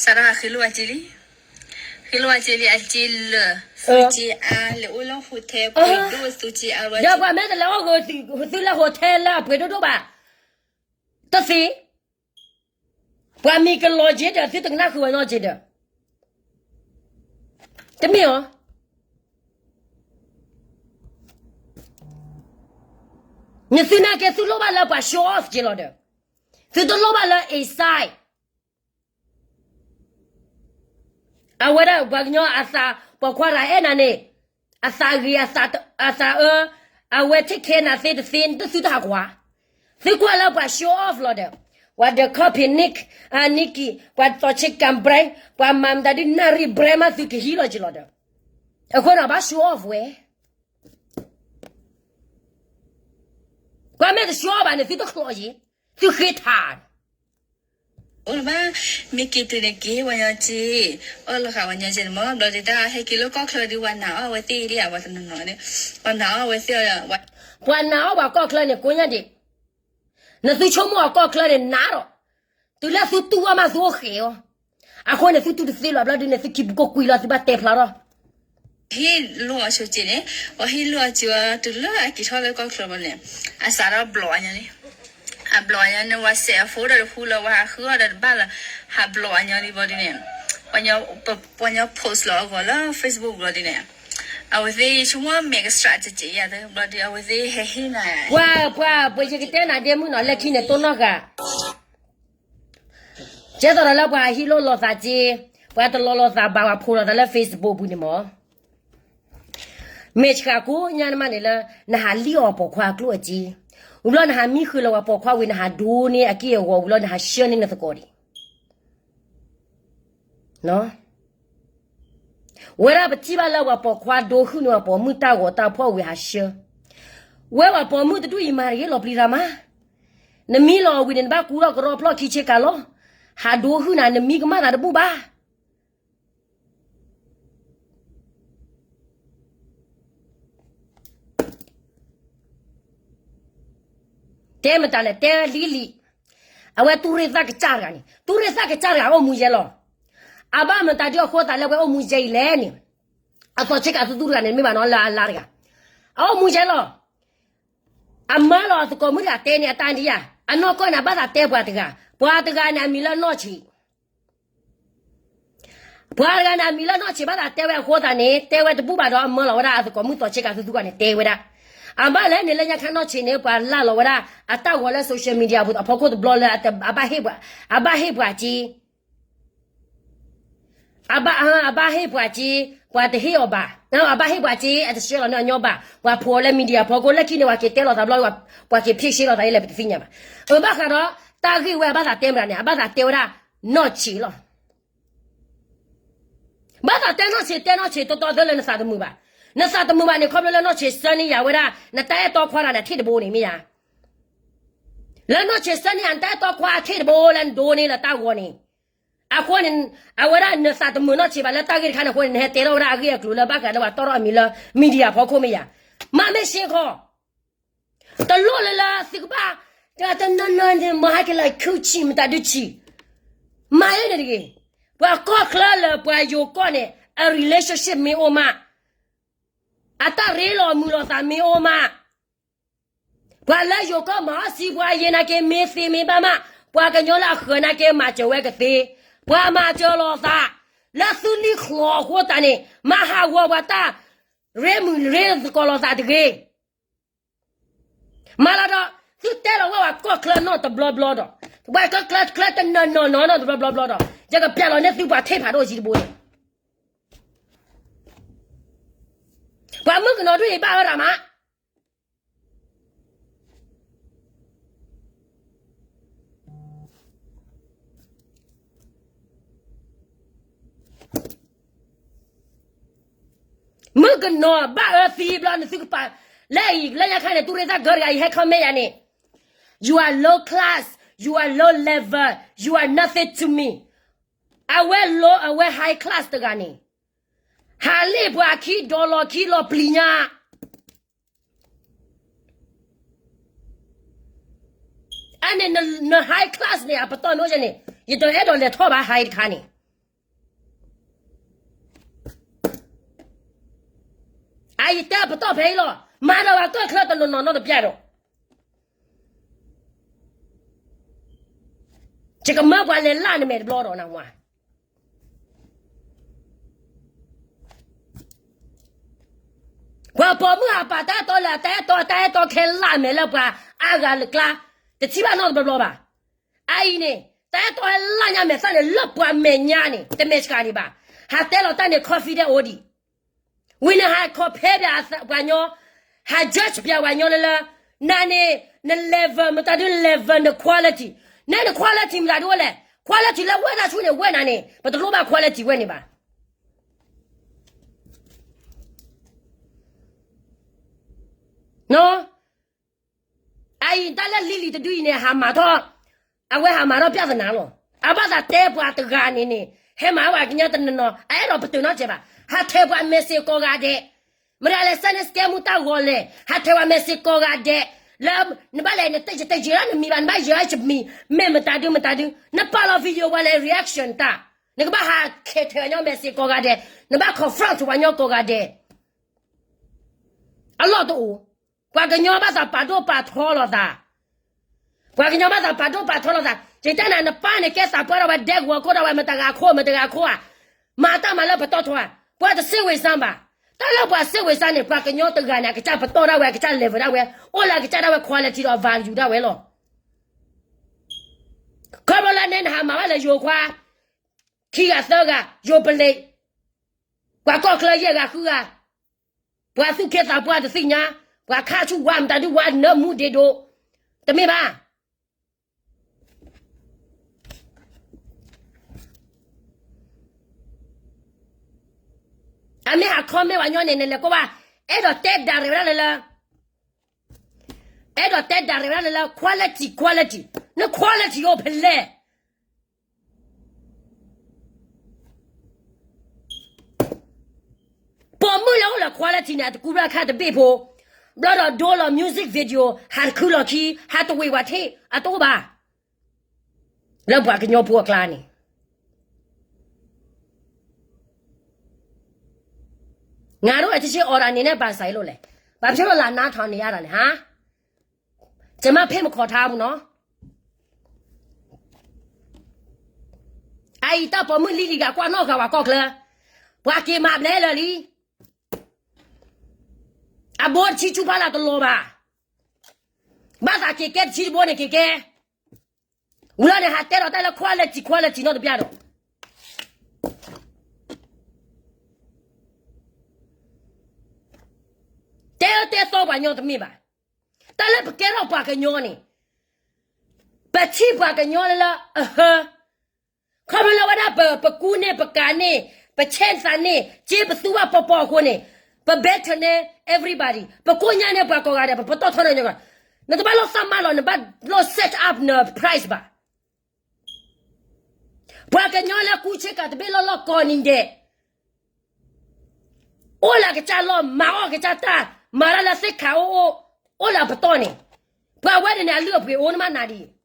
စးထီၣ်ဃ့လိၢ်အက့လံ, ဃ့လိၢ်အက့လံ အက့လၢာ်, သုက့အါလဲၤအိၣ်လၢ hotel ပှဲၤဒိၣ် သုက့အါဘျီ, ဒီးပှၤမ့ၢ်တလဲၤအိၣ်ဂ့ၤသုလၢ hotel လၢအပှဲၤဒိၣ်ဒိၣ်ဘၣ်, တသ့, ပှၤမံၤကလီၤက့ဒီး သုတကနၣ်ဃုာ်ဝဲနီတက့ဒီး တမ့ၢ်အီၤ. နသုနာ်က့သုလိၣ်ဘၣ်လၢပှၤ show off က့လီၤဒီး, သုတလိၣ်ဘၣ်လၢ excite အဝဲဒၣ်ပှၤကညီအသး ပိာ်ခွါတဂၤအဲၣ်နၤန့ၣ်, အသးဂ့ၤ အသးအၢ, အဝဲ take care နၤသ့တသ့ သုတဟးကွၢ်, သုကွၢ်လၢပှၤ show off လီၤဒီး, ပှၤဒီး copy Nick, Nicki, ပှၤသိးဆ့ကၤ brand, ပှၤမၤမတၤဒ်နၣ်ရံၣ် brand မးသုကဟံးလီၤက့လီၤဒီး, အဃိန့ၣ်ဘၣ် show off ဝဲ ကွၢ်မ့ၢ်တ show off ဘၣ်န့ၣ် သုတချီးယံၤ, သုဃ့ထါ အိၣ်လၢၤဘၣ်, မ့ၢ်က့ၤတုၤန့ၣ်က့ၤပှၤညီက့, အီၣ်လီၤဃာ်ပှၤညီက့န့ၣ်မ့ၢ် ဘျီဒုးတၢ်ဟဲက့ၤလၢကီၢ်ချၢဒုး ပှၤနာ်အီၣ်ဝဲသ့ၣ်ဒ်ဧါ ပှၤတနီၤနီၤန့ၣ်, ပှၤနာ်အီၣ်ဝဲသ့ၣ်, ပှၤနာ်အီၣ်ပှၤကီၢ်ချၢန့ၣ် ကိးညါဒံး, နသုဆိကမိၣ်အီၤကီၢ်ချၢန့ၣ်နးဒီး, တုၤလၢသုတူၢ်ဘၣ်မးသုအိၣ်ဃဲၤအီၤ, အဃိန့ၣ် သုတူၢ်တသ့လီၤဘျီဒုန့ၣ် သုခံပူၤကိးကွံာ်လီၤ သုဘၣ်တဲဖျါထီၣ် ဟ့ၣ်လိၣ်အဆိက့န့ၣ်, ပှၤဟ့ၣ်လိၣ်အဆိတုၤလၢအက့ၤထီၣ်လၢကီၢ်ချၢဘျီန့ၣ်, အစးထီၣ်ဘျီအညီန့ၣ်, အဘျီအညီန့ၣ် ဝဲစဲးအ phone ဒီးတဟူလၢ ဝဲဟးဃုအီၣ်ဒီးတဘၣ်လၢ, ဟးဘျီအညီလံဘျီဒုန့ၣ်, ပှၤညီ post လီၤအဂီၢ်လၢ Facebook ဘျီဒုန့ၣ်, အဝဲသ့ၣ်ဆိကမိၣ်မဲာ်ကစှးကဲးကဲးယၤသ့ဘျီဒု အဝဲသ့ၣ်ဟဲဟ့ၣ်နၤ, ပှၤ ပှၤ ပှၤယကတဲနၤဒ့မုၣ်နီၤ လၢခံန့ၣ် တိၢ်နီၣ်ဃာ် ကဲသိးဒီးလၢပှၤဟ့ၣ်လိၣ်လိာ်သးက့, ပှၤတလီၤလိာ်သးဘၣ် ပှၤဖိးလိာ်သးလၢ Facebook ပူၤန့ၣ်မၢ်, မ့ၢ်ဆှးကိးညါန့ၣ်မးန့ၣ်လၢ နဟးလံၣ်အီၣ်ပိာ်ခွါအကျိၣ်အစ့, ဝံၤလီၤနဟးမံဃုာ်လီၤပှၤပိာ်ခွါဝံၤ နဟးဒိန့ၢ်အက့ၢ်အဂီၤဝံၤလီၤ နဟးဆှၢန့ၢ်နသကိးဒံး ဝဲဒၣ်ပထံၣ်ဘၣ်လၢပှၤပိာ်ခွါဒိဟုၣ်န့ၢ်ပှၤပိာ်မုၣ်တၢ်ဂီၤတၢ်ဖီၣ်ဝံၤဟးဆှၢ, ဝဲပှၤပိာ်မုၣ်တဒူၣ်အံၤမၤတဂ့ၤလီၤပျံၤတၢ်မး, နမံလီၤဝံၤန့ၣ် နဘၣ်ကူထီၣ်ကရီဖျီၣ်ခံဆ့ကၤလီၤ, ဟးဒိဟုၣ်နၤ နမံကမၣ်သးတဘူၣ်ဘၣ် တဲမတၤလဲၣ် တဲလံလံ, အဝဲတူၢ်ရ့ၣ်သၣ်ကစၢ်တဂၤန့ၣ် တူၢ်ရ့ၣ်သၣ်ကစၢ်တဂၤအိၣ်မူယဲလီၤ, အဘၣ်မတၤဒုအဃိသးလၢအဝဲအိၣ်မူယဲအံၤလဲၣ်န့ၣ်, အသီဆ့ကၤသူသူတဂၤန့ၣ် မ့ၢ်ဘၣ်နီၤလၢအလါတဂၤ, အအိၣ်မူယဲလီၤ, အမၢလီၤအသကိးမုၣ်တဂၤတဲန့ၣ်အတၢ်ဒံးယၤ, အနီၢ်ကီၢ်န့ၣ် အဘၣ်သးတဲပှၤတဂၤ, ပှၤတဂၤန့ၣ် အမံၤလၢနီၢ်ဆံး ပှၤတဂၤန့ၣ် အမံၤလၢနီၢ်ဆံး ဘၣ်သးတဲဝဲအဃိသတးန့ၣ် တဲဝဲတဘူၣ်ဘၣ်ဒီး အမၢလီၤဝဲဒၣ်အသကိးမုၣ်သီဆ့ကၤသူသူဂၤန့ၣ် တဲဝဲဒၣ်, အဘၣ်လဲၣ်န့ၣ် လၢညါခါနီၢ်ဆံးန့ၣ် ပှၤလၢ်လီၤဝဲဒၣ် အတၢ်ဂီၤလၢ social media အဖီခိၣ်တဘျီလၢ အဘၣ်ဟ့ၣ်ပှၤ, အဘၣ်ဟ့ၣ်ပှၤက့ အဘၣ်, အဘၣ်ဟ့ၣ်ပှၤက့, ပှၤတဟ့ၣ်အီၤဘၣ်, အဘၣ်ဟ့ၣ်ပှၤက့ အတဆှၢလီၤန့ၢ်အညီဘၣ်, ပှၤဖိးလၢ media ဖီခိၣ် လၢခံန့ၣ် ပှၤက့ၤတဲလီၤသးဘျီ, ပှၤက့ၤဖ့ၣ်ရှဲလီၤသးအံၤလဲၣ် ပတသ့ၣ်ညါဘၣ်, အဘၣ်ဃးဒီး တၢ်ဂ့ၢ်ဝဲအဘၣ်သးတဲမတၤန့ၣ် အဘၣ်သးတဲဝဲဒၣ် နီၢ်ဆံးလီၤ ဘၣ်သးတဲနီၢ်ဆံး တဲနီၢ်ဆံးတီတီသၢလၢနသးတမုာ်ဘၣ်, နသးတမုာ်ဘၣ်န့ၣ် ခီဖျိလၢနီၢ်ဆံးဆှၢန့ၢ်ယၤဝဲဒၣ် နတၢ်အဲၣ်တီခွါတဂၤန့ၣ် အထ့ၣ်တဘိန့ၣ်မ့ၢ်ဧါ, လၢနီၢ်ဆံးဆှၢန့ၢ်ယၤ နတၢ်အဲၣ်တီခွါအထ့ၣ်တဘိလၢနဒိန့ၢ်လၢတၢ်ဂီၤန့ၣ်, အဃိန့ၣ်, အဝဲဒၣ်နသးတမုာ်နီၢ်ဆံးဘၣ်လၢတၢ်ဂ့ၢ်တခါန့ၣ်အဃိန့ၣ် နဟဲတဲထီၣ်ဝဲဒၣ်အဂ့ၢ်အကျိၤလၢဘၣ်ဃးလၢပှၤတီၣ်ထီၣ်အမံၤလၢ media ဖီခိၣ်မ့ၢ်ဧါ, မ့ၢ်မ့ၢ်စ့ၢ်ကီး တလိၣ်လၢလၢသုကဘၣ်, တနီၤနီၤန့ၣ် မၤဟဲက့ၤလီၤခုဆံး မတၤဒုဆံး, မၤအၢန့ၣ်တဂ့ၤ, ပှၤကီၢ်ချၢလၢပှၤယိၤကီၢ်န့ၣ် အ relationship မ့ၢ်အိၣ်မး, အတၢ်ရ့လိာ်မုာ်လိာ်သးမ့ၢ်အိၣ်မး, ပှၤလၢယိၤကီၢ်မၤအီၣ်စံပှၤယဲနာ်က့ မ့ၢ်သ့မ့ၢ်ဘၣ်မး, ပှၤကညီလၢအဃၢၤနာ်က့ မၤစၢၤဝဲကသ့, ပှၤမၤစၢၤလိာ်သး, လၢသုလံၤချီအဃိသတးန့ၣ် မၤဟးဂီၤပှၤတၢ် ရ့မုာ်ရ့သကိးလိာ်သးတဂ့ၤ မၤလီၤဒီး, သုတဲလီၤဝဲပှၤကီၢ်ချၢနီၢ်တဘျီဘျီဒီး, ပှၤကီၢ်ချၢတနီၤနီၤနီၢ်နီၢ်တဘျီဘျီဘျီဒီး, ယကပျဲလီၤန့ၢ်သုပှၤထ့ၣ်ဖးဒိၣ်အယံၤတဘိန့ၣ်, ပှၤမုၣ်ကနီၤဒုးအံၤဘၣ်ဝဲဒၣ်မး မုၣ်ကနီၤဘၣ်အၢသံဘျီန့ၣ်သုကပၤ, လၢအံၤ လၢညါခါန့ၣ် တူၢ်ရ့ၣ်သၣ်ကၢတဂၤအံၤ ဟဲ comment ယၤန့ၣ်, you are low class, you are low level, you are nothing to me. အဝဲ low, အဝဲ high class တဂၤန့ၣ်, ဟးလ့ၣ်ပှၤခံ dollar ခံလီၤပျံၤညါ အန့ၣ်န high class န့ၣ် အပတီၢ်မ့ၢ်အိၣ်န့ၣ် ယတအဲၣ်ဒိးလဲၤထီၣ်ဘၣ် high တခါန့ၣ်, အယတဲအပတီၢ်ဖဲအံၤလီၤ, မၤဒီးပှၤကီၢ်ချၢတနီၤနီၤနီတပျၢ်ဒီး, ယကမၢပှၤလဲၤလၢ်နမဲာ်တဘျီဒီးနဝၤ ပှၤပိာ်မုၣ်အပာ်တၢ်အဲၣ်တီလၢအတၢ်အဲၣ်တီ တၢ်အဲၣ်တီခဲလၢာ်မဲာ်လၢပှၤအါဂၤလၢကျါ, တထံၣ်ဘၣ်နီတဘျီဘျီဘၣ်. အအံၤန့ၣ် တၢ်အဲၣ်တီဟဲလၢ်ညါမဲာ်သၣ်န့ၣ် လၢပှၤမဲာ်ညါန့ၣ် တမဲာ်ဆှးဒံးဘၣ်. ဟးတဲလီၤတၢ်န့ၣ် confident အိၣ်ဒံး. ဝံၤနဟး compare ပှၤညီ, ဟး judge ပှၤညီလၢလၢ, နၤန့ၣ် န level မတၤဒု level န quality, နဲန quality မတၤဒုအိၣ်လဲၣ်. quality လၢဝဲၢ်တၢ်ဆူန့ၣ် ဝဲၢ်နၤန့ၣ် ပတလိၣ်ဘၣ် quality ဝဲန့ၣ်ဘၣ်. အအံၤ တၢ်လၢလံၤလံၤတဒုအံၤန့ၣ် ဟးမၤထီၣ်, အဝဲဟးမၤထီၣ် ပြဿနာ လီၤ. အဘၣ်သးတဲပှၤတဂၤန့ၣ်န့ၣ် ဟဲမၤဝဲကညီတနီၤနီၤ အအဲၣ်ဒိးပတုာ်နီတစဲးဘၣ်. ဟးထဲးပှၤ message ကိးဂၤဒဲး, မတၤလဲၣ် စဲန့ၣ် scam မူတၢ်ဂီၤလဲၣ်, ဟးထဲးပှၤ message ကိးဂၤဒဲး, လၢ နဘၣ်လဲၣ် နတယံာ်တမံၤဘၣ်, နဘၣ်ယံာ်အါယံာ်မံၤ, မ့ၢ်မတၤဒုမတၤဒု, နပာ်လီၤ video ပှၤလဲၤ reaction တၢ် နကဘၣ်ဟးခဲထဲးပှၤကညီ message ကိးဂၤဒဲး, နဘၣ် confront ပှၤကညီကိးဂၤဒဲး. အလီၢ်တအိၣ်, ပှၤကညီဘၣ်သးပာ်ဒိၣ်ပာ်ထီလိာ်သး, ပှၤကညီဘၣ်သးပာ်ဒိၣ်ပာ်ထီလိာ်သး, ယတဲနၤ နပၢ်န့ၣ်ကဲသးပှၢ်ဒၣ်ဝဲ ဒဲကဝီၤခိၣ်ဒၣ်ဝဲ မတဂၤခိၣ် မတဂၤခိၣ်ဧါ, မၤတၢ်မၤလၢပတီၢ်ထီဧါ, ပှၤတစ့ဝ့ၤစၢ်ဘၣ်, တၢ်လၢပှၤစ့ဝ့ၤစၢ်န့ၣ် ပှၤကညီတဂၤန့ၣ် အကစၢ်ပတီၢ်ဒၣ်ဝဲ အကစၢ် level ဒၣ်ဝဲ, အိၣ်လၢအကစၢ်ဒၣ်ဝဲ quality ဒီး value ဒၣ်ဝဲလီၤ. ခီဖျိလၢန့ၣ် နဟးမၤဘၣ်လၢယိၤခွါ ခံဂၤသၢဂၤ ယိၤပလံး, ပှၤကီၢ်ချၢယဲၢ်ဂၤဃုဂၤ, ပှၤသူၣ်က့သးပှၢ်တသ့ၣ်ညါ, ပှၤခါဆူၣ်ဝါမတၤဒုဝါနၢမူဒ့ဒိၣ်, တမ့ၢ်ဘၣ်. အမ့ၢ်ဟး comment ပှၤကညီန့ၣ် နလဲၤကွၢ်ဘၣ်, အဲၣ်ဒိးတဲဒၣ်ရဲၣ်ဝဲဒၣ်လၢလၢ, အဲၣ်ဒိးတဲဒၣ်ရဲၣ်ဝဲဒၣ်လၢလၢ quality quality, န quality အိၣ်ဖဲလဲၣ်. ပိာ်မုၣ်လၢအိၣ်လၢ quality န့ၣ် အတကူဘျၣ်ခါတဘ့ၣ်ဖိ, ဘျီဒီးဒိလီၤ music video ဟးတခုလီၤခံ, ဟးတဝ့ၤဝဲထံၣ် အတအိၣ်ဘၣ်. လၢပှၤကညီဖိအကျါန့ၣ်, ငါတို့အချစ်ချင်း အော်ဒါ နေနဲ့ ဘာဆိုင်လို့လဲ, ဘာဖြစ်လို့ လာနားထောင်နေရတာလဲ, ဟါ? ကျွန်မ ဖိတ်မခေါ်ထားဘူးနော်. အအံၤတၢ်ပိာ်မုၣ်လံလံဂၤကွၢ်နီၣ်ဃာ်ဝဲကီၢ်ချၢ, ပှၤက့ၤမၤဘျဲလၢာ်လံ. အဘိတဆံဆူဖးလၢ်တလီၤဘၣ်. ဘၣ်သးက့ၤကဲတဆံတဘိန့ၣ်က့ၤကဲ. ဝံၤလီၤန့ၣ် ဟးတဲဒီးတၢ်လၢ quality quality နီတဘျီဒီး တဲအၢတဲသီပှၤကညီတမ့ၢ်ဘၣ်. တၢ်လၢပကဲထီၣ်ပှၤကညီန့ၣ်, ပထံၣ်ပှၤကညီလၢလၢအဟၢ, ခီဖျိလၢဝဲဒၣ်ပ ပကူန့ၢ် ပကၤန့ၢ် ပဆဲးသးန့ၢ် က့ပသူဘၣ်ပီၤပီၤအဃိန့ၣ်, ပ better န့ၢ် everybody, ပကိညါန့ၢ်ပှၤကိးဂၤဒဲး ပပတီၢ်ထီန့ၢ်ညီ, နတဘၣ်လိၣ်သးမၤလီၤ, နဘၣ်လိၣ် set up န price ဘၣ်. ပှၤကညီလၢကူဆ့ကၤတဘ့ၣ်လီၢ်လီၢ်ကိးနံၤဒဲး, အိၣ်လၢအကစၢ်လီၢ်, မၤအီၣ်အကစၢ်တၢ်, မၤတၢ်လၢသ့ၣ်ခးအိၣ်အိၣ်, အိၣ်လၢအပတီၢ်န့ၣ်, ပှၤဝဲန့ၣ်န့ၣ် အလုၢ်အပှ့ၤအိၣ်န့ၣ်မးနၤဒ်အံၤ.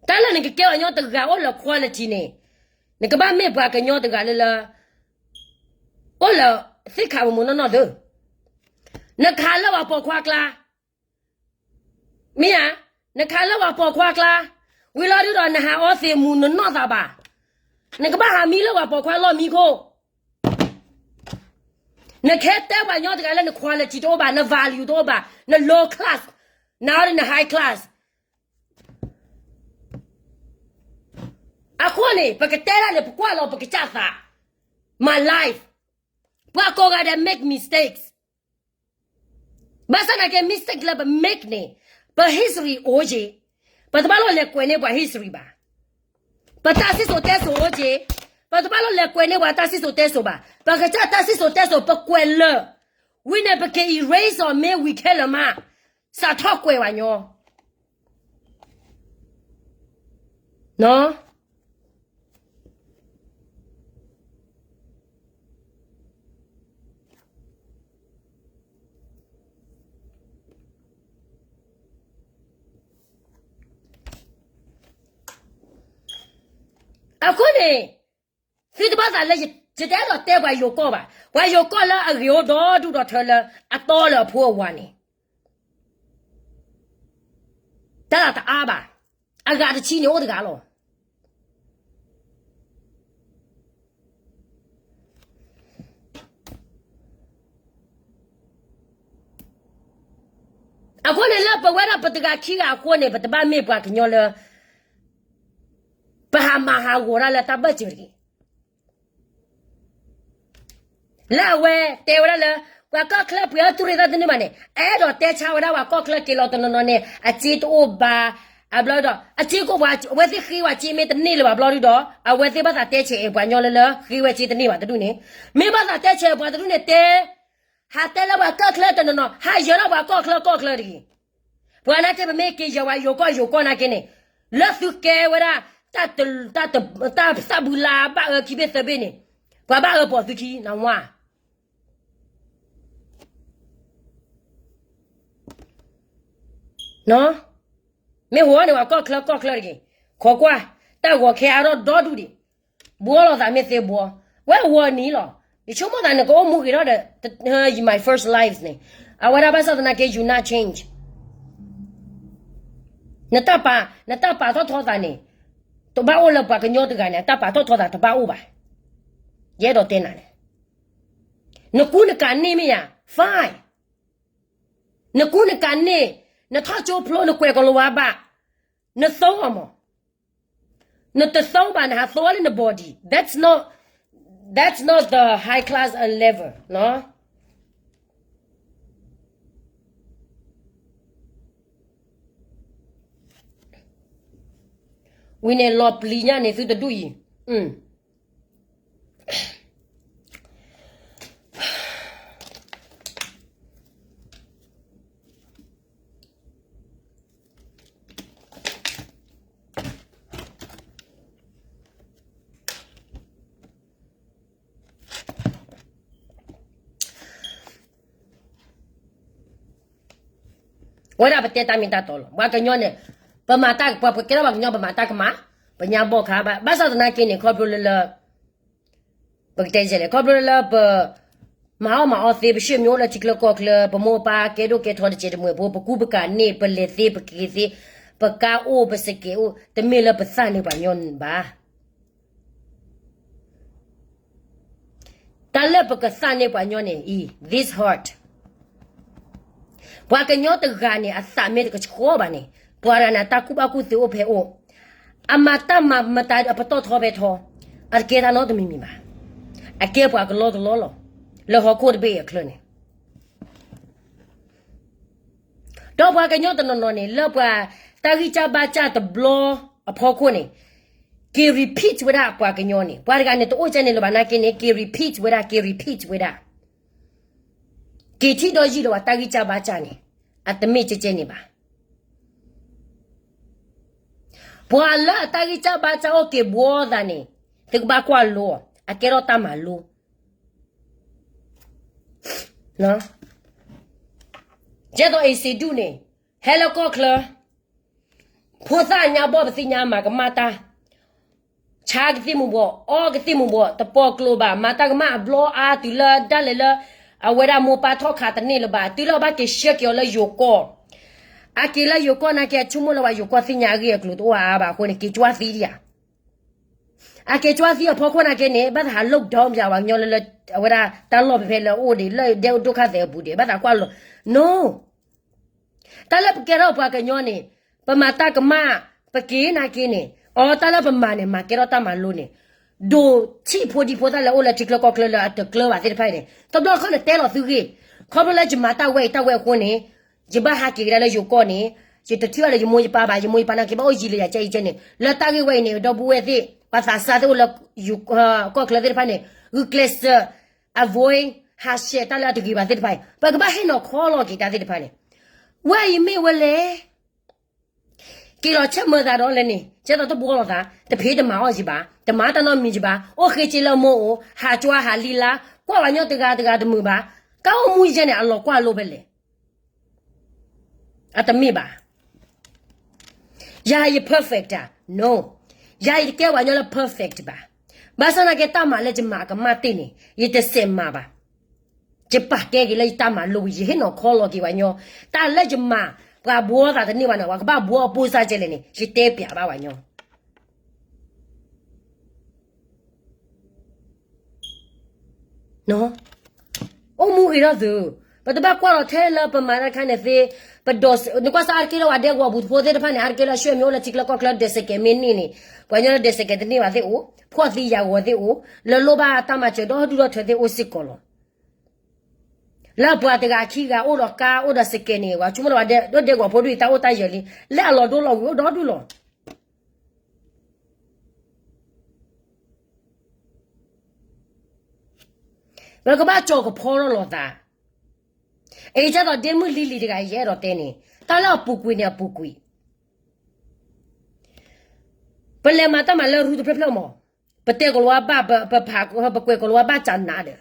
တၢ်လၢနကကဲပှၤကညီတဂၤအိၣ်လၢ quality န့ၣ်, နကဘၣ်မ့ၢ်ပှၤကညီတဂၤလၢလၢ အိၣ်လၢသ့ၣ်ခးပမူးနီၢ်နီၢ်သၢ, နခးလၢပှၤပိာ်ခွါကျါ မ့ၢ်ဧါ, နခးလၢပှၤပိာ်ခွါကျါ, ဝံၤလီၤဒုဒီး နဟးအီသံးမူးနနီၢ်သးဘၣ်. နကဘၣ်ဟးမံလၢပှၤပိာ်ခွါလီၢ်မံခိၣ်. နကဟဲတဲပှၤကညီတဂၤလၢန quality တအိၣ်ဘၣ်, န value တအိၣ်ဘၣ်, န low class, နအီဒီးန high class. အဃိန့ၣ် ပကတဲဒၣ်န့ၣ် ပကွၢ်လီၤပကစၢ်သး, my life. ပှၤကိးဂၤဒဲး make mistakes. ဘၣ်ဆၣ်သနာ်က့ mistake လၢပ make န့ၣ်, ပ history အိၣ်က့ၤ, ပတဘၣ်လိၣ်လဲၤကွဲးန့ၢ်ပှၤ history ဘၣ်. ပတၢ်စံၣ်စိၤတဲစိၤအိၣ်က့ၤ, ပတဘၣ်လိၣ်လဲၤကွဲးန့ၢ်ပှၤတၢ်စံၣ်စိၤတဲစိၤဘၣ်. ပကစၢ်တၢ်စံၣ်စိၤတဲစိၤ ပကွဲးလၢာ်, ဝံၤန့ၣ် ပက erase အီၤ မ့ၢ်ဝံၤခဲလၢာ်မး, စးထီၣ်ကွဲးပှၤကညီ အဃိန့ၣ်, သုတဘၣ်သးလၢယတအဲၣ်ဒိးတဲပှၤယိၤကီၢ်ဘၣ်. ပှၤယိၤကီၢ်လၢအဂ့ၤအိၣ်ဒီဒူၣ်ဒီထၢလၢအတီလၢအဖိအဝၤန့ၣ်, တၢ်လၢတအါဘၣ်, အဂၤတဆံန့ၣ်အိၣ်တဂၤလီၤ. အဃိန့ၣ်လၢပဝဲဒၣ်ပတဂၤခံဂၤအဃိန့ၣ် ပတဘၣ်မ့ၢ်ပှၤကညီလၢ ပဟးမၤဟးဂီၤတၢ်လၢတၢ်ဘၢၣ်စၢၤတဂ့ၤ. လၢအဝဲတဲဝဲဒၣ်လၢ ပှၤကီၢ်ချၢပှ့ၤအီၣ်တူၢ်ရ့ၣ်သၣ်တန့ၢ်ဘၣ်န့ၣ်, အဲၣ်ဒိးတဲဆါဝဲဒၣ်ပှၤကီၢ်ချၢက့ၤလီၤတနီၤနီၤန့ၣ် အစ့တအိၣ်ဘၣ်, အဘျီဒီး အစ့ကိးပှၤ အဝဲသ့ၣ်ဃ့ဝဲစ့မ့ၢ်တန့ၢ်လၢၤဘၣ်ဘျီဒုဒီး အဝဲသ့ၣ်ဘၣ်သးတဲဆဲးအဲၣ်ပှၤကညီလၢလၢ ဃ့ဝဲစ့တန့ၢ်ဘၣ်တဒူၣ်န့ၣ်, မ့ၢ်ဘၣ်သးတဲဆဲးပှၤတဒူၣ်န့ၣ်တဲ, ဟးတဲလၢပှၤကီၢ်ချၢတနီၤနီၤ ဟးယၢၤထီၣ်ပှၤကီၢ်ချၢကီၢ်ချၢတဂ့ၤ. ပှၤနာ်က့ ပမ့ၢ်က့ၤယၢၤပှၤယိၤကီၢ်ယိၤကီၢ်နာ်က့န့ၣ်, လၢသုကဲဝဲဒၣ် တၢ်တ တၢ်တ တၢ်သၣ်ဘုလါဘၣ်အၢခံဘ့ၣ်သၢဘ့ၣ်န့ၣ်, ပှၤဘၣ်အၢပိာ်သုခံ နဝါ မ့ၢ်ဟိန့ၣ် ပှၤကီၢ်ချၢကီၢ်ချၢတဂ့ၤ, ခိးကွၢ်, တၢ်ဂီၤခဲအါထီၣ်ဒီဒူၣ်ဒံး, ဘှီလိာ်သးမ့ၢ်သ့ဘှီ, ဝဲအဝီၤနံၤလီၤ, ယဆိကမိၣ်သးနကအိၣ်မူဂ့ၤထီၣ်ဒီး in my first life န့ၣ်, အဝဲဒၣ်ဘၣ်ဆၣ်သနာ်က့ you not change, နတၢ်ပာ်, နတၢ်ပာ်ထီၣ်ထီသးန့ၣ်, တဘၣ်အိၣ်လၢပှၤကညီတဂၤန့ၣ် အတၢ်ပာ်ထီၣ်ထီသးတဘၣ်အိၣ်ဘၣ်, ယအဲၣ်ဒိးတဲနၤန့ၣ်, နကူနကၤန့ၢ်မ့ၢ်ယၤ, fine, နကူနကၤန့ၢ်, နထီၣ်ကၠိဖျိ နကွဲးကီၤလၤဝါဘၣ်, နသိအီၤမး, နတသိဘၣ် နဟးသိလၢန body, that's not, that's not the high class level နီၤ. ဝံၤန့ၣ်လီၤပျံၤညါန့ၣ် သုတဒူၣ်အံၤ, ဝဲဒၣ်ပတဲတၢ်မ့ၢ်တၢ်တီလီၤ. ပှၤကညီန့ၣ်, ပမၤတၢ်, ပှၤကဲထီၣ်ပှၤကညီ ပမၤတၢ်ကမၣ်, ပညါဘီၣ်ခါဘၣ်, ဘၣ်ဆၣ်သနာ်က့န့ၣ် ခီဖျိလၢလၢ ပကတဲလဲၣ်, ခီဖျိလၢပမၤအီၣ်မၤအီသ့, ပဆ့ၣ်မံအိၣ်လၢထံချၢကီၢ်ချၢ, ပမိၢ်ပပၢ်ကဲဒိၣ်ကဲထီတစဲးတမှဲၤဖိ, ပကူပကၤန့ၢ်, ပလဲၤသ့ပက့ၤသ့, ပကါအိၣ်ပစကဲးအိၣ်, တမ့ၢ်လၢပသၣ်န့ၢ်ပှၤကညီဘၣ်. တၢ်လၢပကသၣ်န့ၢ်ပှၤကညီန့ၣ်အံၤ, this heart, ပှၤကညီတဂၤန့ၣ် အသးမ့ၢ်တကဆှီဘၣ်န့ၣ်, ပှၤတဂၤန့ၣ် အတၢ်ကူၣ်ဘၣ်ကူၣ်သ့အိၣ်ဖဲအိၣ်, အမၤတၢ်မၤမတၤအပတီၢ်ထီဖဲထီ, အတကဲတၢ်နီတမံၤမံၤဘၣ်. အကဲပှၤကလီကလီလီၤ, လၢဟီၣ်ခိၣ်တဘ့ၣ်အချၢန့ၣ် ဒီးပှၤကညီတနီၤနီၤန့ၣ် လၢပှၤတၢ်ဂံၢ်စၢ်ဘါစၢ်တဘျီအဖီခိၣ်န့ၣ်, က့ၤ repeat ဝဲဒၣ်ပှၤကညီန့ၣ်, ပှၤတဂၤန့ၣ် တအိၣ်ကဲန့ၣ်လၢၤဘၣ်နာ်က့န့ၣ်, က့ၤ repeat ဝဲဒၣ်, က့ၤ repeat ဝဲဒၣ်, က့ၤထံၣ်ဒီးယံာ်လၢၤဘၣ်တၢ်ဂံၢ်စၢ်ဘါစၢ်န့ၣ်, အတမ့ၢ်ကဲကဲန့ၣ်ဘၣ်. ပှၤလၢအတၢ်ဂံၢ်စၢ်ဘါစၢ်အိၣ်က့ၤဘှီသးန့ၣ်, သုကဘၣ်ကွၢ်လိအီၤ, အကဲထီၣ်တၢ်မၤလိ ကဲသိးအ့စ့ဒူၣ်န့ၣ်, ဟဲလၢကီၢ်ချၢ, ဖိသၣ်ညါဘီၣ်ပသ့ၣ်ညါမၤကမၣ်တၢ်, ဆါကသံၣ်မူၤဘှီး, အီကသံၣ်မူၤဘှီး, တပိာ်ကျိၤဘၣ်, မၤတၢ်ကမၣ်အဘျီအါတုၤလၢဒၣ်လဲာ်လၢ အဝဲဒၣ်မိၢ်ပၢ်ထီၣ်ခးတန့ၢ်လၢၤဘၣ်, တုၤလၢအဘၣ်က့ၤဆှၢက့ၤအီၤလၢယိၤကီၢ်, အက့ၤလၢယိၤကီၢ်နာ်က့ အဆိကမိၣ်လၢပှၤယိၤကီၢ်သ့ၣ်ညါအဂ့ၢ်အကျိၤတအိၣ်အါအါဘၣ်အဃိန့ၣ် က့ၤကွၢ်သံဒံးဧါ. အက့ၤကွၢ်သံအဖီခိၣ်နာ်က့န့ၣ် ဘၣ်သးဟးလိၣ်ဒီမးပှၤကညီလၢ အဝဲဒၣ်တၢ်လီၢ်ဖဲဖဲလၢအအိၣ်ဒံး လၢဒဲဒိၣ်ခါသဲးအပူၤဒံး ဘၣ်သးကွၢ်လိ, no, တၢ်လၢပကဲထီၣ်ပှၤကညီန့ၣ် ပမၤတၢ်ကမၣ် ပက့ၤနာ်က့န့ၣ် အတၢ်လၢပမၤန့ၣ် မၤကဲထီၣ်တၢ်မၤလိန့ၣ် ဒိးထံၣ်ဖိဒံဖိသၣ်လၢအအိၣ်လၢထံချၢကီၢ်ချၢလၢအတကျၢၤဘၣ်သ့ၣ်တဖၣ်အံၤန့ၣ် တဘျီခီၣ်န့ၣ်တဲလီၤသုဂ့ၢ်, ခီဖျိလၢယမၤတၢ်ဝဲအံၤတၢ်ဝဲအဃိန့ၣ် ယဘၣ်ဟးက့ၤကဒါလၢယိၤကီၢ်န့ၣ် ယတထံၣ်ဘၣ်လၢယမိၢ်ယပၢ်ဘၣ်, ယမိၢ်ယပၢ်နာ်က့ဘၣ်အိၣ်ယံၤလၢယၤကဲအံၤကဲန့ၣ် လၢတၢ်ဂ့ၢ်ဝဲအံၤန့ၣ် ဒီပုၢ်ဝဲၢ်သ့ၣ် ပှၤသးစၢ်သ့ၣ်အိၣ်လၢ ကီၢ်ချၢသ့ၣ်တဖၣ်န့ၣ် ဂုာ်ကျဲးစၢး avoid ဟးဆှဲးတၢ်လၢအတဂ့ၤဘၣ်သ့ၣ်တဖၣ်အံၤ ပကဘၣ်ဟ့ၣ်နီၤခီလီၤက့ၤတၢ်သ့ၣ်တဖၣ်န့ၣ် ဝဲအံၤမ့ၢ်ဝဲလဲၣ် က့ၤလီၤဆဲးမၢသးဒီးလဲၣ်န့ၣ် ကဲသိးတဘှီလိာ်သး တဖံးတမၤအီၣ်ယံၤဘၣ်, တမၤတၢ်နီတမံၤယံၤဘၣ်, အိၣ်ဃ့စ့လၢမိၢ်အိၣ် ဟးကွၢ်ဟးလံလါ, ကွၢ်ပှၤကညီတဂၤတဂၤတမုာ်ဘၣ်, တၢ်အိၣ်မူယဲန့ၣ် အလီၤကွၢ်လိဖဲလဲၣ် အတမ့ၢ်ဘၣ်. ယၤယ perfect တၢ် no, ယၤယတကဲပှၤကညီလၢ perfect ဘၣ်. ဘၣ်ဆၣ်သနာ်က့ တၢ်မၤလၢယမၤအကမၣ်တ့ၢ်န့ၣ် ယတစဲးမၤဘၣ်. ယပာ်ကဲက့ၤလၢယတၢ်မၤလိဝံၤ ယဟ့ၣ်နီၤခီလီၤက့ၤပှၤကညီ, တၢ်လၢယမၤ ပှၤဘှီသးတန့ၢ်ဘၣ်န့ၣ် ပှၤကဘၣ်ဘှီအပိၢ်စၢ်ကဲလဲၣ်န့ၣ် ယတဲပျးဘၣ်ပှၤကညီ အိၣ်မူဂ့ၤထီၣ်သု, ပတဘၣ်ကွၢ်လီၤထဲလၢပမၤတၢ်တခါန့ၣ်သ့, ပဒိး, နကွၢ်စၢ်အါတက့ၢ်လၢပှၤဒဲကဝီၤပူၤဖိသ့ၣ်တဖၣ်န့ၣ် အါတက့ၢ်လၢဆှၢမံၤအိၣ်လၢထံချၢကီၢ်ချၢ ဒဲးစဲးကဲးမ့ၢ်န့ၢ်န့ၣ်, ပှၤကညီလၢဒဲးစဲးကဲးတန့ၢ်ဘၣ်သ့ၣ်အိၣ်, ဖှီၣ်သံယာ်ဂီၤသ့ၣ်အိၣ်, လၢလိၣ်ဘၣ်တၢ်မၤစၢၤဒီဒူၣ်ဒီထၢသ့ၣ်အိၣ်စ့ၢ်ကီးလီၤ. လၢပှၤတဂၤခံဂၤအိၣ်ဒီးကါအိၣ်ဒီးစဲးကဲးန့ၣ် ပှၤဆိကမိၣ်လၢပှၤဒဲကဝီၤဖိဒ်အံၤ တၢ်အိၣ်တၢ်ယၢၤလံ, လၢအလီၤဒိလီၤဝံၤအိၣ်ဒီဒူၣ်လီၤ. ပကဘၣ်ကၠီၤကဖီထီၣ်လိာ်သး, အံၤကဲသိးဒ့မုၢ်လံၤလံၤတဂၤအံၤ ယအဲၣ်ဒိးတဲန့ၣ် တၢ်လၢအပူၤကွံာ်န့ၣ်အပူၤကွံာ်, ပလဲၤမၤတၢ်မၤလၢရူတဖျၢၣ်ဖျၢၣ်မး, ပတဲကီၤလၤဝါဘၣ်, ပဖး, ပကွဲးကီၤလၤဝါဘၣ်စးနးဒီး,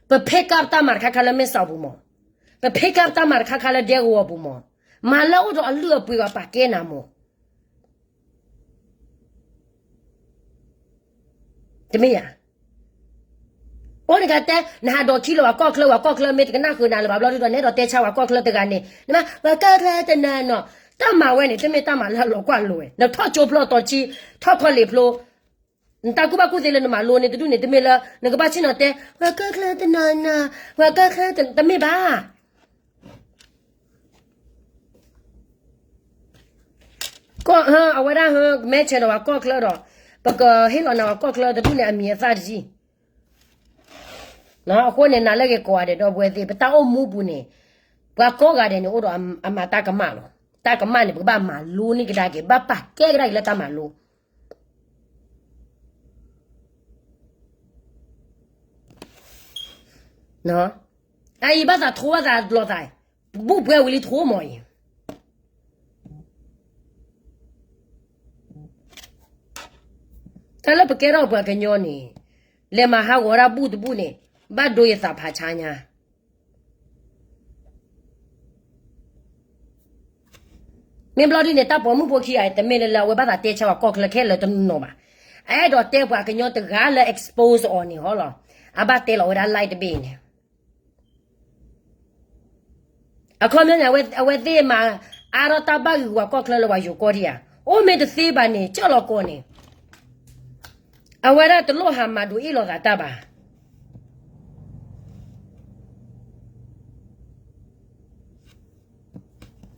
ပဖ့ကၢ်ပတၢ်မၤတခါခါလၢမဲၢ်စီၤပူၤမး, ပဖ့ကၢ်ပတၢ်မၤတခါခါလၢဒဲကဝီၤပူၤမး, မၤလၢအိၣ်ဒီးအလုၢ်အပှ့ၤဂီၤပာ်ကဲနၤမး. တမ့ၢ်ဧါ. အိၣ်နကတဲ နဟးဒိးခံလၢပှၤကီၢ်ချၢ ပှၤကီၢ်ချၢမ့ၢ်တကနၣ်ဃုာ်နၤလၢၤဘၣ်ဘျီဒုဒီး နအဲၣ်ဒိးတဲဆါပှၤကီၢ်ချၢတဂၤန့ၣ် နမ့ၢ်ပှၤကီၢ်ချၢတနီၤနီၤ, တၢ်မၤဝဲန့ၣ် တမ့ၢ်တၢ်မၤလၢအလီၤကွၢ်လိၤဝဲ, နထီၣ်ကၠိဖျိအတီၤဆံ, ထီၣ်ခီလ့ၣ်ဖျိ, နတၢ်ကူၣ်ဘၣ်ကူၣ်သ့လၢနမၤလိန့ၣ်တဒူၣ်န့ၣ် တမ့ၢ်လၢ နကဘၣ်ဆ့ၣ်နီၤတဲ ပှၤကီၢ်ချၢတနီၤနီၤ, ပှၤကီၢ်ချၢတ, တမ့ၢ်ဘၣ်. ကီၢ်, အဝဲဒၣ်ဟဲမဲာ်ဆှးဒီးပှၤကီၢ်ချၢဒီး ပကဟ့ၣ်လီၤနၤပှၤကီၢ်ချၢတဒူၣ်န့ၣ်အမံၤအသၣ်တဆံ. အဃိန့ၣ် နၤလၢဂ့ၤကိးဂၤဒဲး ဒီပုၢ်ဝဲၢ်သ့ၣ် ပတၢ်အိၣ်မူပူၤန့ၣ် ပှၤကိးဂၤဒဲးန့ၣ် အိၣ်ဒီးအမၤတၢ်ကမၣ်လီၤ. တၢ်ကမၣ်န့ၣ် ပကဘၣ်မၤလိန့ၢ်ကဒါက့ၤ ဘၣ်ပာ်ကဲကဒါက့ၤလၢတၢ်မၤလိ အအံၤဘၣ်သးထိဘၣ်သးလိာ်သး, ဘူၣ်ပှဲၤဝံၤလံထိမးအံၤ. တၢ်လၢပကဲထီၣ်ပှၤကညီန့ၣ် လဲၤမၤဟးဂီၤဒၣ်ဘူၣ်တဘူၣ်န့ၣ် ဘၣ်ဒိယသးဖးဆါညါ. မ့ၢ်ဘျီဒ်န့ၣ် တၢ်ပိာ်မုၣ်ဖိခံဂၤ တမ့ၢ်လၢလၢ အဝဲဘၣ်သးတဲဆါပှၤကီၢ်ချၢခဲလၢာ်တနီၤဘၣ်. အအဲၣ်ဒိးတဲပှၤကညီတဂၤလၢ expose အီၤန့ၣ်ဟီလီၤ. အဘၣ်တဲလီၤဝဲဒၣ် live တဘ့ၣ်အံၤန့ၣ် အခီပညီန့ၣ် အဝဲသ့ၣ်မၤအါထီၣ်တၢ်ဘၣ်ဂ့ၤပှၤကီၢ်ချၢလၢပှၤယိၤကီၢ်ဒံးဧါ. အိၣ်မ့ၢ်တသ့ဘၣ်န့ၣ် ကၠီၣ်လီၤကီးန့ၣ် အဝဲဒၣ်တလိၣ်ဟးမၤဒိးအ့ၣ်လိာ်သးတၢ်ဘၣ်.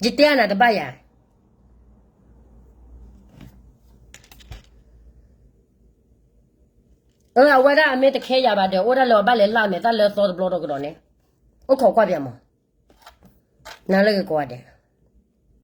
ယတဲအနၤတဘၣ်ယၤ. အဝဲဒၣ်အမ့ၢ်တခဲယၤဘၣ်ဒီး အိၣ်ဒၣ်လၢအဘၣ်လဲၤလၢမဲာ်သၣ်လၢသီတဘျီဒီးကဒီးန့ၣ် အိၣ်ခိးကွၢ်ပၠးမး, နၤလၢဂ့ၤကိးဂၤဒဲး.